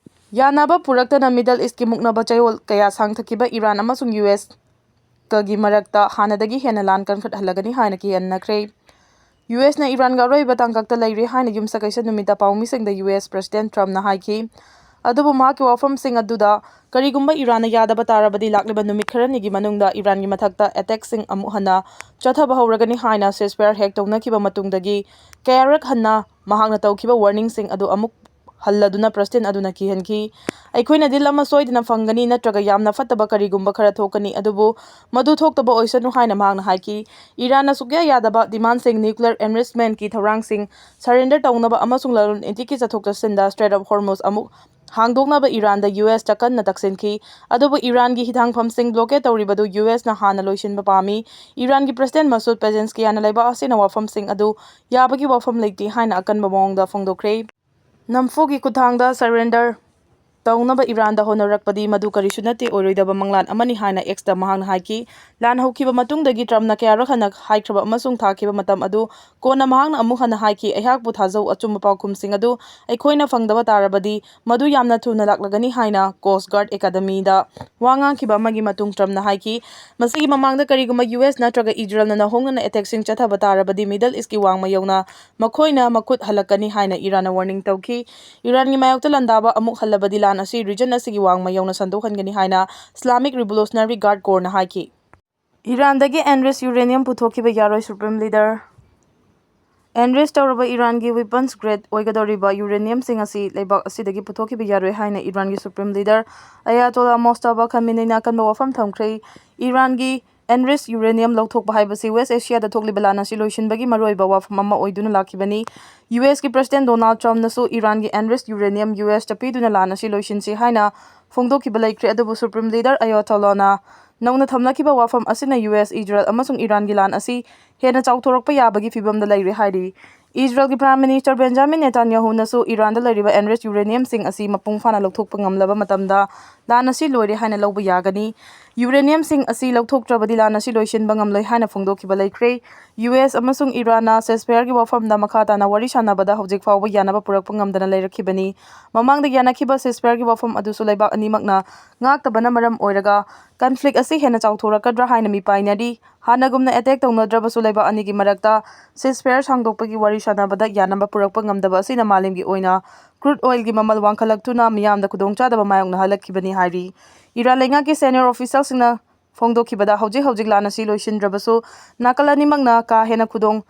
ꯌꯥꯅꯕ ꯄꯨꯔꯛꯇꯅ ꯃꯤꯗꯜ ꯏꯁꯀꯤ ꯃꯨꯛꯅꯕ ꯆꯌꯣꯜ ꯀꯌꯥ ꯁꯥꯡꯊꯈꯤꯕ ꯏꯔꯥꯟ ꯑꯃꯁꯨꯡ ꯌꯨ ꯑꯦꯁꯀꯒꯤ ꯃꯔꯛꯇ ꯍꯥꯟꯅꯗꯒꯤ ꯍꯦꯟꯅ ꯂꯥꯟ ꯀꯟꯈꯠꯍꯜꯂꯒꯅꯤ ꯍꯥꯏꯅ ꯀꯤꯍꯟꯅꯈ꯭ꯔꯦ꯫ ꯌꯨ ꯑꯦꯁꯅ ꯏꯔꯥꯟꯒ ꯑꯔꯣꯏꯕ ꯇꯥꯡꯀꯛꯇ ꯂꯩꯔꯦ ꯍꯥꯏꯅ ꯌꯨꯝꯁꯀꯩꯁ ꯅꯨꯃꯤꯠꯇ ꯄꯥꯎꯃꯤꯁꯤꯡꯗ ꯌꯨ ꯑꯦꯁ ꯄ꯭ꯔꯁꯤꯗꯦꯟꯠ ꯇ꯭ꯔꯝꯞꯅ ꯍꯥꯏꯈꯤ꯫ ꯑꯗꯨꯕꯨ ꯃꯍꯥꯛꯀꯤ ꯋꯥꯐꯝꯁꯤꯡ ꯑꯗꯨꯗ ꯀꯔꯤꯒꯨꯝꯕ ꯏꯔꯥꯟꯅ ꯌꯥꯗꯕ ꯇꯥꯔꯕꯗꯤ ꯂꯥꯛꯂꯤꯕ ꯅꯨꯃꯤꯠ ꯈꯔꯅꯤꯒꯤ ꯃꯅꯨꯡꯗ ꯏꯔꯥꯟꯒꯤ ꯃꯊꯛꯇ ꯑꯦꯇꯦꯛꯁꯤꯡ ꯑꯃꯨꯛ ꯍꯟꯅ ꯆꯠꯊꯕ ꯍꯧꯔꯒꯅꯤ ꯍꯥꯏꯅ ceasefire ꯍꯦꯛ ꯇꯧꯅꯈꯤꯕ ꯃꯇꯨꯡꯗꯒꯤ ꯀꯌꯥꯔꯛ ꯍꯟꯅ ꯃꯍꯥꯛꯅ ꯇꯧꯈꯤꯕ ꯋꯥꯔꯅꯤꯡꯁꯤꯡ ꯑꯗꯨ ꯑꯃꯨꯛ ꯍꯜꯂꯗꯨꯅ ꯄ꯭ꯔꯁꯤꯗꯦꯟꯠ ꯑꯗꯨꯅ ꯀꯤꯍꯟꯈꯤ꯫ ꯑꯩꯈꯣꯏꯅ ꯗꯤꯜ ꯑꯃ ꯁꯣꯏꯗꯅ ꯐꯪꯒꯅꯤ ꯅꯠꯇ꯭ꯔꯒ ꯌꯥꯝꯅ ꯐꯠꯇꯕ ꯀꯔꯤꯒꯨꯝꯕ ꯈꯔ ꯊꯣꯛꯀꯅꯤ, ꯑꯗꯨꯕꯨ ꯃꯗꯨ ꯊꯣꯛꯇꯕ ꯑꯣꯏꯁꯅꯨ ꯍꯥꯏꯅ ꯃꯍꯥꯛꯅ ꯍꯥꯏꯈꯤ꯫ ꯏꯔꯥꯟꯅ ꯁꯨꯛꯌꯥ ꯌꯥꯗꯕ ꯗꯤꯃꯥꯟꯁꯤꯡ, ꯅ꯭ꯌꯨꯀ꯭ꯂꯤꯌꯔ ꯑꯦꯟꯔꯤꯆꯃꯦꯟꯠꯀꯤ ꯊꯧꯔꯥꯡꯁꯤꯡ ꯁꯔꯦꯟꯗꯔ ꯇꯧꯅꯕ ꯑꯃꯁꯨꯡ ꯂꯂꯣꯟ ꯏꯇꯤꯛꯀꯤ ꯆꯠꯊꯣꯛ ꯆꯠꯁꯤꯟꯗ Strait of Hormuz ꯑꯃꯨꯛ ꯍꯥꯡꯗꯣꯛꯅꯕ ꯏꯔꯥꯟꯗ ꯌꯨ ꯑꯦꯁꯇ ꯀꯟꯅ ꯇꯛꯁꯤꯟꯈꯤ꯫ ꯑꯗꯨꯕꯨ ꯏꯔꯥꯟꯒꯤ ꯍꯤꯊꯥꯡꯐꯝꯁꯤꯡ ꯕ꯭ꯂꯣꯀꯦꯗ ꯇꯧꯔꯤꯕꯗꯨ ꯌꯨ ꯑꯦꯁꯅ ꯍꯥꯟꯅ ꯂꯣꯏꯁꯤꯟꯕ ꯄꯥꯝꯃꯤ꯫ ꯏꯔꯥꯟꯒꯤ ꯄ꯭ꯔꯁꯤꯗꯦꯟꯠ ꯃꯁꯨꯗ ꯄꯦꯖꯦꯟꯁꯀꯤꯌꯥꯅ ꯂꯩꯕꯥꯛ ꯑꯁꯤꯅ ꯋꯥꯐꯝꯁꯤꯡ ꯑꯗꯨ ꯌꯥꯕꯒꯤ ꯋꯥꯐꯝ ꯂꯩꯇꯦ ꯍꯥꯏꯅ ꯑꯀꯟꯕ ꯃꯑꯣꯡꯗ ꯐꯣꯡꯗꯣꯛꯈ꯭ꯔꯦ꯫ ꯅꯝꯐꯨꯒꯤ ꯈꯨꯠꯊꯥꯡꯗ ꯁꯔꯦꯟꯗꯔ ꯇꯧꯅꯕ ꯏꯔꯥꯟꯗ ꯍꯣꯠꯅꯔꯛꯄꯗꯤ ꯃꯗꯨ ꯀꯔꯤꯁꯨ ꯅꯠꯇꯦ, ꯑꯣꯏꯔꯣꯏꯗꯕ ꯃꯪꯂꯥꯟ ꯑꯃꯅꯤ ꯍꯥꯏꯅ ꯑꯦꯛꯁꯇ ꯃꯍꯥꯛꯅ ꯍꯥꯏꯈꯤ꯫ ꯂꯥꯟ ꯍꯧꯈꯤꯕ ꯃꯇꯨꯡꯗꯒꯤ ꯇ꯭ꯔꯝꯞꯅ ꯀꯌꯥꯔꯛ ꯍꯟꯅ ꯍꯥꯏꯈ꯭ꯔꯕ ꯑꯃꯁꯨꯡ ꯊꯥꯈꯤꯕ ꯃꯇꯝ ꯑꯗꯨ ꯀꯣꯟꯅ ꯃꯍꯥꯛꯅ ꯑꯃꯨꯛ ꯍꯟꯅ ꯍꯥꯏꯈꯤ, "ꯑꯩꯍꯥꯛꯄꯨ ꯊꯥꯖꯧ, ꯑꯆꯨꯝꯕ ꯄꯥꯎꯈꯨꯝꯁꯤꯡ ꯑꯗꯨ ꯑꯩꯈꯣꯏꯅ ꯐꯪꯗꯕ ꯇꯥꯔꯕꯗꯤ ꯃꯗꯨ ꯌꯥꯝꯅ ꯊꯨꯅ ꯂꯥꯛꯂꯒꯅꯤ" ꯍꯥꯏꯅ ꯀꯣꯁ ꯒꯥꯔꯗ ꯑꯦꯀꯥꯗꯃꯤꯗ ꯋꯥ ꯉꯥꯡꯈꯤꯕ ꯑꯃꯒꯤ ꯃꯇꯨꯡ ꯇ꯭ꯔꯝꯞꯅ ꯍꯥꯏꯈꯤ꯫ ꯃꯁꯤꯒꯤ ꯃꯃꯥꯡꯗ ꯀꯔꯤꯒꯨꯝꯕ ꯌꯨ ꯑꯦꯁ ꯅꯠꯇ꯭ꯔꯒ ꯏꯖꯔꯦꯜꯅ ꯅꯧꯍꯧꯅꯅ ꯑꯦꯇꯦꯛꯁꯤꯡ ꯆꯠꯊꯕ ꯇꯥꯔꯕꯗꯤ ꯃꯤꯗꯜ ꯏꯁꯀꯤ ꯋꯥꯡꯃ ꯌꯧꯅ ꯃꯈꯣꯏꯅ ꯃꯈꯨꯠ ꯍꯜꯂꯛꯀꯅꯤ ꯍꯥꯏꯅ ꯏꯔꯥꯟꯅ ꯋꯥꯔꯅꯤꯡ ꯇꯧꯈꯤ꯫ ꯏꯔꯥꯟꯒꯤ ꯃꯥꯌꯣꯛꯇ ꯂꯥꯟꯗꯥꯕ ꯑꯃꯨꯛ ꯍꯜꯂꯕꯗꯤ ꯂꯥꯟ ꯑꯁꯤ ꯔꯤꯖꯟ ꯑꯁꯤꯒꯤ ꯋꯥꯡꯃ ꯌꯧꯅ ꯁꯟꯗꯣꯛꯍꯟꯒꯅꯤ ꯍꯥꯏꯅ Islamic Revolutionary Guard ꯀꯣꯔꯅ ꯍꯥꯏꯈꯤ꯫ ꯏꯔꯥꯟꯗꯒꯤ ꯑꯦꯟꯔꯤꯆ ꯌꯨꯔꯦꯅꯤꯌꯝ ꯄꯨꯊꯣꯛꯈꯤꯕ ꯌꯥꯔꯣꯏ꯫ ꯁꯨꯄ꯭ꯔꯤꯝ ꯂꯤꯗꯔ Enrich ꯇꯧꯔꯕ ꯏꯔꯥꯟꯒꯤ weapons grade ꯑꯣꯏꯒꯗꯧꯔꯤꯕ uraniumꯁꯤꯡ ꯑꯁꯤ ꯂꯩꯕꯥꯛ ꯑꯁꯤꯗꯒꯤ ꯄꯨꯊꯣꯛꯈꯤꯕ ꯌꯥꯔꯣꯏ ꯍꯥꯏꯅ ꯏꯔꯥꯟꯒꯤ Supreme Leader Ayatollah Mojtaba Khameneiꯅ ꯑꯀꯟꯕ ꯋꯥꯐꯝ ꯊꯝꯈ꯭ꯔꯦ꯫ ꯏꯔꯥꯟꯒꯤ enriched uranium ꯂꯧꯊꯣꯛꯄ ꯍꯥꯏꯕꯁꯤ West Asiaꯗ ꯊꯣꯛꯂꯤꯕ ꯂꯥꯟ ꯑꯁꯤ ꯂꯣꯏꯁꯤꯟꯕꯒꯤ ꯃꯔꯨꯑꯣꯏꯕ ꯋꯥꯐꯝ ꯑꯃ ꯑꯣꯏꯗꯨꯅ ꯂꯥꯛꯈꯤꯕꯅꯤ꯫ USꯀꯤ President Donald Trumpꯅꯁꯨ ꯏꯔꯥꯟꯒꯤ enriched uranium USꯇ ꯄꯤꯗꯨꯅ ꯂꯥꯟ ꯑꯁꯤ ꯂꯣꯏꯁꯤꯟꯁꯤ ꯍꯥꯏꯅ ꯐꯣꯡꯗꯣꯛꯈꯤꯕ ꯂꯩꯈ꯭ꯔꯦ꯫ ꯑꯗꯨꯕꯨ Supreme Leader Ayatollahꯅ ꯅꯧꯅ ꯊꯝꯂꯛꯈꯤꯕ ꯋꯥꯐꯝ ꯑꯁꯤꯅ US, Israel ꯑꯃꯁꯨꯡ ꯏꯔꯥꯟꯒꯤ ꯂꯥꯟ ꯑꯁꯤ ꯍꯦꯟꯅ ꯆꯥꯎꯊꯣꯔꯛꯄ ꯌꯥꯕꯒꯤ ꯐꯤꯚꯝꯗ ꯂꯩꯔꯦ ꯍꯥꯏꯔꯤ꯫ ꯏꯖꯔꯦꯜꯒꯤ Prime Minister Benjamin Netanyahuꯅꯁꯨ ꯏꯔꯥꯟꯗ ꯂꯩꯔꯤꯕ enriched uraniumꯁꯤꯡ ꯑꯁꯤ ꯃꯄꯨꯡ ꯐꯥꯅ ꯂꯧꯊꯣꯛꯄ ꯉꯝꯂꯕ ꯃꯇꯝꯗ ꯂꯥꯟ ꯑꯁꯤ ꯂꯣꯏꯔꯦ ꯍꯥꯏꯅ ꯂꯧꯕ ꯌꯥꯒꯅꯤ꯫ Uraniumꯁꯤꯡ ꯑꯁꯤ ꯂꯧꯊꯣꯛꯇ꯭ꯔꯕꯗꯤ ꯂꯥꯟ ꯑꯁꯤ ꯂꯣꯏꯁꯤꯟꯕ ꯉꯝꯂꯣꯏ ꯍꯥꯏꯅ ꯐꯣꯡꯗꯣꯛꯈꯤꯕ ꯂꯩꯈ꯭ꯔꯦ꯫ US ꯑꯃꯁꯨꯡ ꯏꯔꯥꯟꯅ ceasefire ꯒꯤ ꯋꯥꯐꯝꯗ ꯃꯈꯥ ꯇꯥꯅ ꯋꯥꯔꯤ ꯁꯥꯟꯅꯕꯗ ꯍꯧꯖꯤꯛ ꯐꯥꯎꯕ ꯌꯥꯅꯕ ꯄꯨꯔꯛꯄ ꯉꯝꯗꯅ ꯂꯩꯔꯛꯈꯤꯕꯅꯤ꯫ ꯃꯃꯥꯡꯗ ꯌꯥꯅꯈꯤꯕ ceasefire ꯒꯤ ꯋꯥꯐꯝ ꯑꯗꯨꯁꯨ ꯂꯩꯕꯥꯛ ꯑꯅꯤꯃꯛꯅ ꯉꯥꯛꯇꯕꯅ ꯃꯔꯝ ꯑꯣꯏꯔꯒ conflict ꯑꯁꯤ ꯍꯦꯟꯅ ꯆꯥꯎꯊꯣꯔꯛꯀꯗ꯭ꯔꯥ ꯍꯥꯏꯅ ꯃꯤꯄꯥꯏꯅꯔꯤ꯫ ꯍꯥꯟꯅꯒꯨꯝꯅ attack ꯇꯧꯅꯗ꯭ꯔꯕꯁꯨ ꯂꯩꯕꯥꯛ ꯑꯅꯤꯒꯤ ꯃꯔꯛꯇ ceasefire ꯁꯥꯡꯗꯣꯛꯄꯒꯤ ꯋꯥꯔꯤ ꯁꯥꯟꯅꯕꯗ ꯌꯥꯅꯕ ꯄꯨꯔꯛꯄ ꯉꯝꯗꯕ ꯑꯁꯤꯅ ꯃꯥꯂꯦꯝꯒꯤ ꯑꯣꯏꯅ crude oil ꯒꯤ ꯃꯃꯜ ꯋꯥꯡꯈꯠꯂꯛꯇꯨꯅ ꯃꯤꯌꯥꯝꯗ ꯈꯨꯗꯣꯡꯆꯥꯗꯕ ꯃꯥꯌꯣꯛꯅꯍꯜꯂꯛꯈꯤꯕꯅꯤ ꯍꯥꯏꯔꯤ꯫ ꯏꯔꯥꯟ ꯂꯩꯉꯥꯛꯀꯤ senior official ꯁꯤꯡꯅ ꯐꯣꯡꯗꯣꯛꯈꯤꯕꯗ ꯍꯧꯖꯤꯛ ꯍꯧꯖꯤꯛ ꯂꯥꯟ ꯑꯁꯤ ꯂꯣꯏꯁꯤꯟꯗ꯭ꯔꯕꯁꯨ ꯅꯥꯀꯜ ꯑꯅꯤꯃꯛꯅ ꯀꯥ ꯍꯦꯟꯅ ꯈꯨꯗꯣꯡ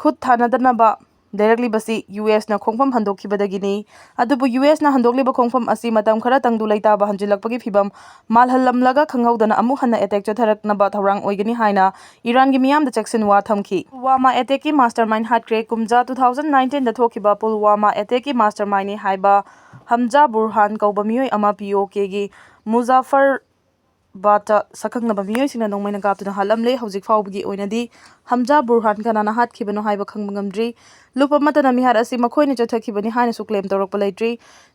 ꯈꯨꯠ ꯊꯥꯅꯗꯅꯕ ꯂꯩꯔꯛꯂꯤꯕꯁꯤ USꯅ ꯈꯣꯡꯐꯝ ꯍꯟꯗꯣꯛꯈꯤꯕꯗꯒꯤꯅꯤ꯫ ꯑꯗꯨꯕꯨ USꯅ ꯍꯟꯗꯣꯛꯂꯤꯕ ꯈꯣꯡꯐꯝ ꯑꯁꯤ ꯃꯇꯝ ꯈꯔꯇꯪꯗꯨ ꯂꯩꯇꯥꯕ ꯍꯟꯖꯤꯜꯂꯛꯄꯒꯤ ꯐꯤꯚꯝ ꯃꯥꯜꯍꯜꯂꯝꯂꯒ ꯈꯪꯍꯧꯗꯅ ꯑꯃꯨꯛ ꯍꯟꯅ attack ꯆꯠꯊꯔꯛꯅꯕ ꯊꯧꯔꯥꯡ ꯑꯣꯏꯒꯅꯤ ꯍꯥꯏꯅ ꯏꯔꯥꯟꯒꯤ ꯃꯤꯌꯥꯝꯗ ꯆꯦꯛꯁꯤꯟꯋꯥ ꯊꯝꯈꯤ꯫ ꯄꯨꯜꯋꯥꯃꯥ attack ꯀꯤ mastermind ꯍꯥꯠꯈ꯭ꯔꯦ꯫ ꯀꯨꯝꯖꯥ two thousand nineteen ꯗ ꯊꯣꯛꯈꯤꯕ ꯄꯨꯜꯋꯥꯃꯥ attack ꯀꯤ mastermind ꯅꯤ ꯍꯥꯏꯕ ꯍꯝꯖꯥ ꯕꯨꯔꯍꯥꯟ ꯀꯧꯕ ꯃꯤꯑꯣꯏ ꯑꯃ POK ꯒꯤ ꯃꯨꯖꯥꯐꯔ ꯕꯥꯗꯇ ꯁꯛꯈꯪꯅꯕ ꯃꯤꯑꯣꯏꯁꯤꯡꯅ ꯅꯣꯡꯃꯩꯅ ꯀꯥꯞꯇꯨꯅ ꯍꯥꯠꯂꯝꯂꯦ꯫ ꯍꯧꯖꯤꯛ ꯐꯥꯎꯕꯒꯤ ꯑꯣꯏꯅꯗꯤ ꯍꯝꯖꯥ ꯕꯨꯔꯍꯥꯟ ꯀꯅꯥꯅ ꯍꯥꯠꯈꯤꯕꯅꯣ ꯍꯥꯏꯕ ꯈꯪꯕ ꯉꯝꯗ꯭ꯔꯤ꯫ ꯂꯨꯞ ꯑꯃꯠꯇꯅ ꯃꯤꯍꯥꯠ ꯑꯁꯤ ꯃꯈꯣꯏꯅ ꯆꯠꯊꯈꯤꯕꯅꯤ ꯍꯥꯏꯅꯁꯨ claim ꯇꯧꯔꯛꯄ ꯂꯩꯇ꯭ꯔꯤ꯫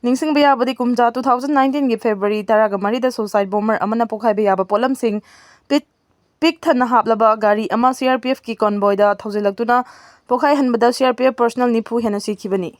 ꯅꯤꯡꯁꯤꯡꯕ ꯌꯥꯕꯗꯤ ꯀꯨꯝꯖꯥ two thousand nineteen ꯒꯤ February ꯇꯔꯥꯒ ꯃꯔꯤꯗ suicide bomber ꯑꯃꯅ ꯄꯣꯈꯥꯏꯕ ꯌꯥꯕ ꯄꯣꯠꯂꯝꯁꯤꯡ ꯄꯤꯛ-, ꯄꯤꯛ ꯊꯟꯅ ꯍꯥꯞꯂꯕ ꯒꯥꯔꯤ ꯑꯃ CRPF ꯀꯤ convoy ꯗ ꯊꯧꯖꯤꯜꯂꯛꯇꯨꯅ ꯄꯣꯈꯥꯏꯍꯟꯕꯗ CRPF personnel ꯅꯤꯐꯨ ꯍꯦꯟꯅ ꯁꯤꯈꯤꯕꯅꯤ꯫